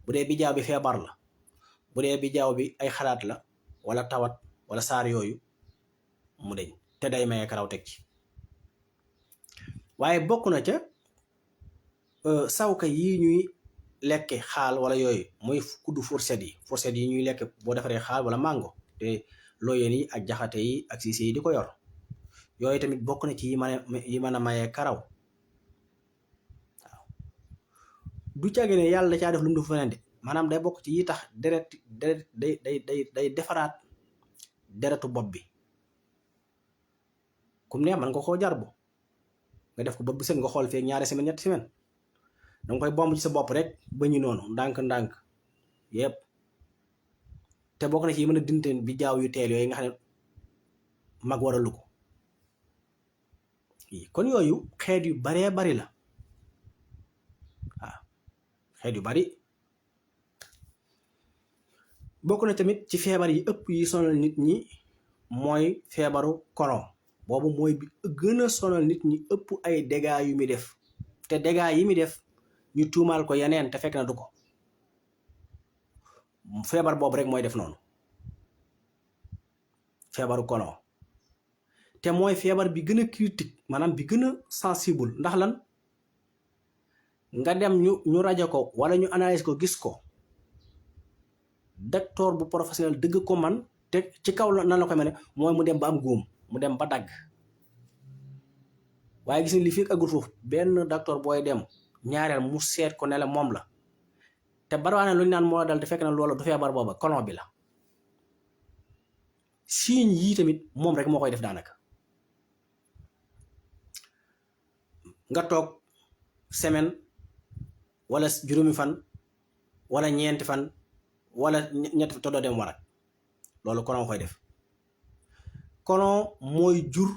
bu dee bijaaw bi feebar la, bu dee bijaaw bi ay xalaat la wala tawat wala saar yooyu, mu deñ te day maye karaw teg ci. waaye bokk na ca sawka yi ñuy lekke xaal wala yooyu, mooy kuddu fourchette yi ñuy lekk boo defaree xaal wala mango, te looyeen yi ak jaxate yi ak siise yi di ko yor, yooyu tamit bokk na ci yi mën a maye karaw. waaw du caagi ne yàlla da caa def lu mu def feneen de, maanaam day bokk ci yi tax deret day defaraat deretu bopp bi. kum neex man nga koo jarbu, nga def ko bopp bi seen nga xool fee ñaari semaine ñetti semaine, danga koy bomb ci sa bopp rek ba ñu noonu ndànk-ndànk yépp. te bokk na ci yi mën a dindi bi jaaw yu teel yooyu nga xam ne mag waralu ko. kon yooyu xeet yu baree bari la. waaw xeet yu bari. bokk na tamit ci feebar yi ëpp yi sonal nit ñi mooy feebaru colon. boobu mooy bi gën a sonal nit ñi, ëpp ay dégâts yu muy def, te dégâts yi muy def ñu tuumaal ko yeneen te fekk na du ko. feebar boobu rek mooy def noonu, feebaru colon. te mooy feebar bi gën a critique, maanaam bi gën a sensible. ndax lan? nga dem ñu rajo ko wala ñu analyse ko gis ko, docteur bu professionnel dëgg ko man, te ci kaw la nan la koy mane mooy mu dem ba am góom, mu dem ba dagg. waaye gis ni li fi agul foofu benn docteur booy dem ñaareel mu seet ko ne la moom la, te barawaane lu ñu naan moo dal te fekk na loolu du feebar booba, colon bi la. signes yii tamit moom rek moo koy def daanaka. nga toog semaine wala juróomi fan wala ñeenti fan wala ñetti te doo dem warat, loolu colon koy def. colon mooy jur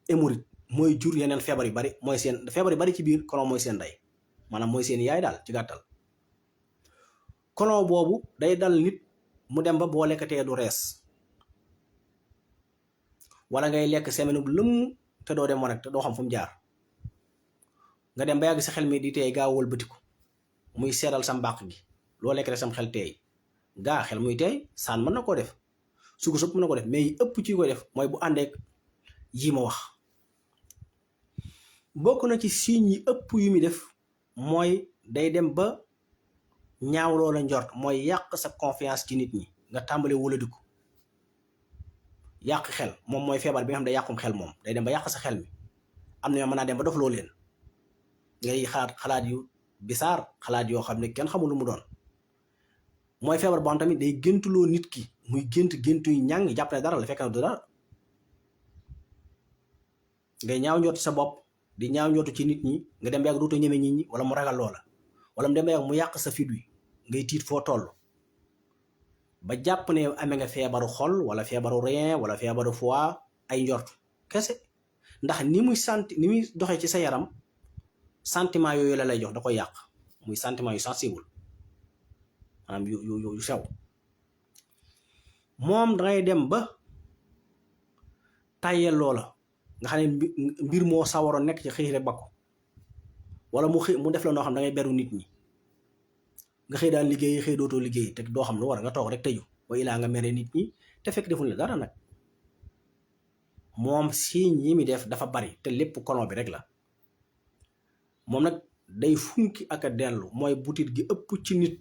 hémorroïde, mooy jur yeneen feebar yu bari, mooy seen feebar yu bari ci biir colon mooy seen ndey, maanaam mooy seen yaay daal ci gàttal. colon boobu day dal nit mu dem ba boo lekkatee du rees, wala ngay lekk semaine bu lëmm te doo dem warat te doo xam fu mu jaar. nga dem ba yàgg sa xel mi di teey gaaw wëlbatiku muy seeral sa mbàq gi, loo lekk rek sam xel teey gaa xel muy teey. saan mën na koo def, sugu sëpp mën na ko def, mais yi ëpp ci koy def mooy bu àndeek yi ma wax. bokk na ci signes yi ëpp yu muy def mooy day dem ba ñaaw loola njort, mooy yàq sa confiance ci nit ñi, nga tàmbale wëladiku yàq xel. moom mooy feebar bi nga xam ne day yàqum xel, moom day dem ba yàq sa xel mi. am na ñoo mën naa dem ba dof loo leen, ngay xalaat yu bisaar, xalaat yoo xam ne kenn xamul lu mu doon. mooy feebar boo xam tamit day géntuloo nit ki, muy gént yu ñàng, jàpp ne dara la fekk na du dara. ngay ñaaw njort sa bopp, di ñaaw njort ci nit ñi, nga dem ba yàgg dootoo ñeme nit ñi, wala mu ragal loola, wala mu dem ba yàgg mu yàq sa fit wi, ngay tiit foo toll, ba jàpp ne amee nga feebaru xol wala feebaru rein wala feebaru foie. ay njort kese, ndax ni muy doxee ci sa yaram, sentiment yooyu la lay jox, da koy yàq. muy sentiment yu sensible, maanaam yu sew. moom dangay dem ba tàyyeel loola, nga xam ne mbir moo sawaroon nekk ci xëy rek bakko, wala mu def la noo xam da ngay beru nit ñi, nga xëy daan liggéey, xëy dootoo liggéey te doo xam lu war, nga toog rek tëju, wa ilaa nga mere nit ñi te fekk defuñ la dara nag. moom signes yi mi def dafa bari, te lépp colon bi rek la. moom nag day funki ak a dellu, mooy butit gi ëpp ci nit.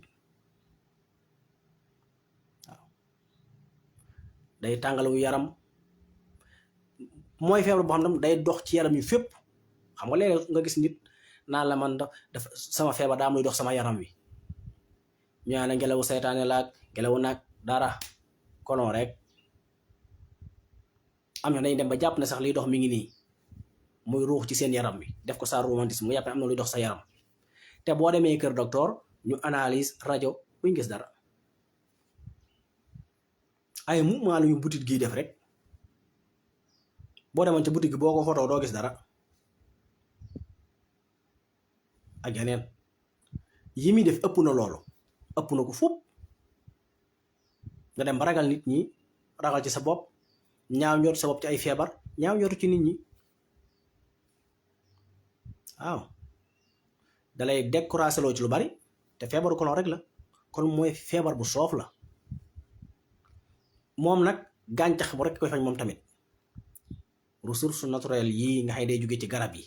waaw day tàngalawu yaram, mooy feebar boo xam ne day dox ci yaram yu fépp. xam nga léeg nga gis nit naan la man dafa sama feebar daa muy dox sama yaram wi, ñu naan la ngelawu seytaane laag ngelawu nag dara, colon rek. am na dañ dem ba jàpp ne sax liy dox mi ngi nii, muy ruux ci seen yaram bi, def ko sa romantisme, mu yàpp ne am na luy dox sa yaram. te boo demee kër docteur ñu analyse rajo buñ gis dara, ay mouvement la ñu butit gi def rek. boo demoon ca boutique boo ko photo doo gis dara. ak yeneen yi muy def ëpp na loolu, ëpp na ko fupp. nga dem ba ragal nit ñi, ragal ci sa bopp, ñaaw njort sa bopp ci ay feebar, ñaaw njort ci nit ñi. waaw dalay découragé loo ci lu bari, te feebaru colon rek la. kon mooy feebar bu soof la. moom nag gàncax bu rek koy fañ moom tamit. ressources naturelles yii nga xam ne day jóge ci garab yi,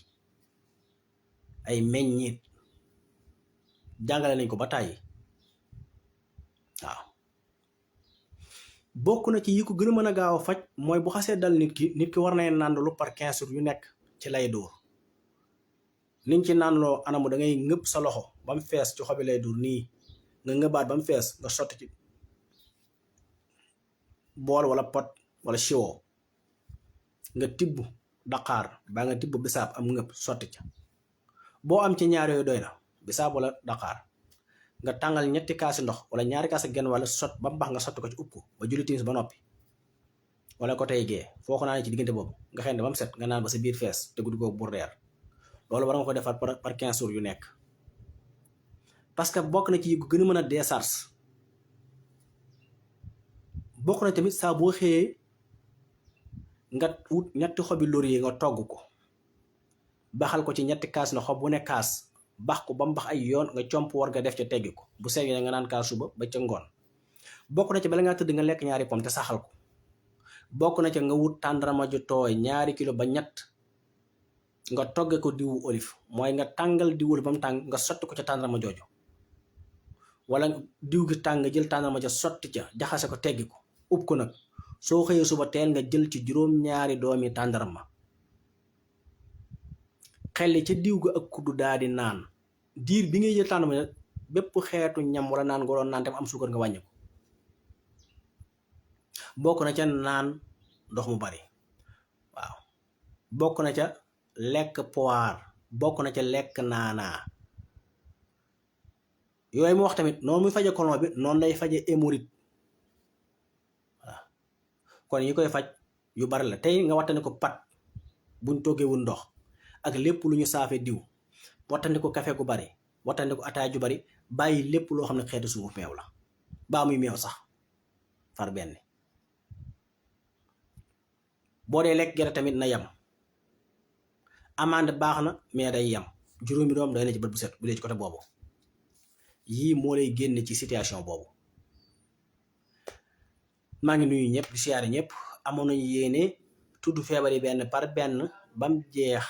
ay meññeet, jàngale nañ ko ba tàyyi. waaw bokk na ci yi ko gën a mën a gaaw a faj mooy bu xasee dal nit ki war na nàndalu par 15 jours yu nekk ci lay dóor. liñ ci nàndaloo anamu da ngay ngëb sa loxo ba mu fees ci xobi lay dóor nii, nga ngëbaat ba mu fees nga sotti ci bool wala pot wala siwo, nga tibb daqaar baa nga tibb bisaab am ngëb sotti ca. boo am ci ñaar yooyu doy na, bisaab wala daqaar. nga tàngal 3 kaasi ndox wala 2 kaasi genn wala sot ba mu baax nga sotti ko ci upp ko ba julli timis ba noppi, wala ko tey gee foo ko naanee ci diggante boobu nga xëy ba mu set nga naan ba sa biir fees te guddi googu bu reer. loolu war nga ko defar par 15 jours yu nekk. parce que bokk na ci yi gën a mën a décharge. bokk na tamit saa boo xëyee nga wut ñetti xobi laurier nga togg ko baxal ko ci ñetti kaas na xob bu ne kaas bax ko ba mu bax ay yoon nga comp war nga def ca teggi ko bu seggee nga naan kaas suba ba ca ngoon. bokk na ci bala ngaa tëdd nga lekk ñaari pom te saxal ko. bokk na ca nga wut tàndarama ju tooy 2 kilo ba ñett nga togge ko diwu olive mooy nga tàngal diwu olive ba mu tàng nga sotti ko ca tàndarama jooju wala diw gi tàng nga jël tàndarama ja sotti ca jaxase ko teggi ko ub ko nag soo xëyee suba teel nga jël ci 2 doomi tàndarma xelli ca diw ga ak kuddu daa di naan diir bi ngay jël tàndarma bépp xeetu ñam wala naan nga doon naan tam am suukar nga wàññi ko. bokk na ca naan ndox mu bari waaw. bokk na ca lekk poire bokk na ca lekk naanaa yooyu mu wax tamit noonu muy faje colon bi noonu lay faje hémorroïde waaw. kon yi koy faj yu bari la tey nga wattandi ko pat buñ toggewul ndox ak lépp lu ñu saafe diw wattandi ko café gu bari wattandi ko ataay ju bari bàyyi lépp loo xam ne xeetu sunguf meew la baa muy meew sax far benn. boo dee lekk gerte tamit na yam amande baax na mais day yam 5 doom day na ci bët bu set bu dee ci côté boobu yii moo lay génne ci situation boobu. maa ngi nuyu ñëpp di siyaare ñëpp amoon nañu yéene tudd feebar yi benn par benn bam jeex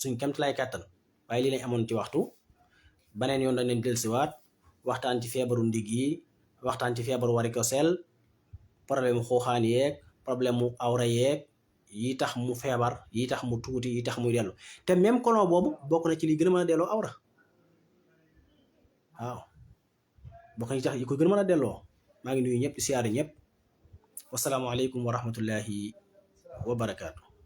suñ kemt lay kàttan waaye lii lañ amoon ci waxtu. beneen yoon dañ leen dellusiwaat waxtaan ci feebaru ndigg yi waxtaan ci feebaru varicocèle problème xuuxaan yeeg problème mu awra yeeg yi tax mu feebar yi tax mu tuuti yi tax muy dellu te même colon boobu bokk na ci li gën a mën a delloo awra waaw bokk na ci tax yi ko gën a mën a delloo. maa ngi nuyu ñëpp di siyaare ñëpp wasalaamualeykum wa rahmatullahi wa barakaatu.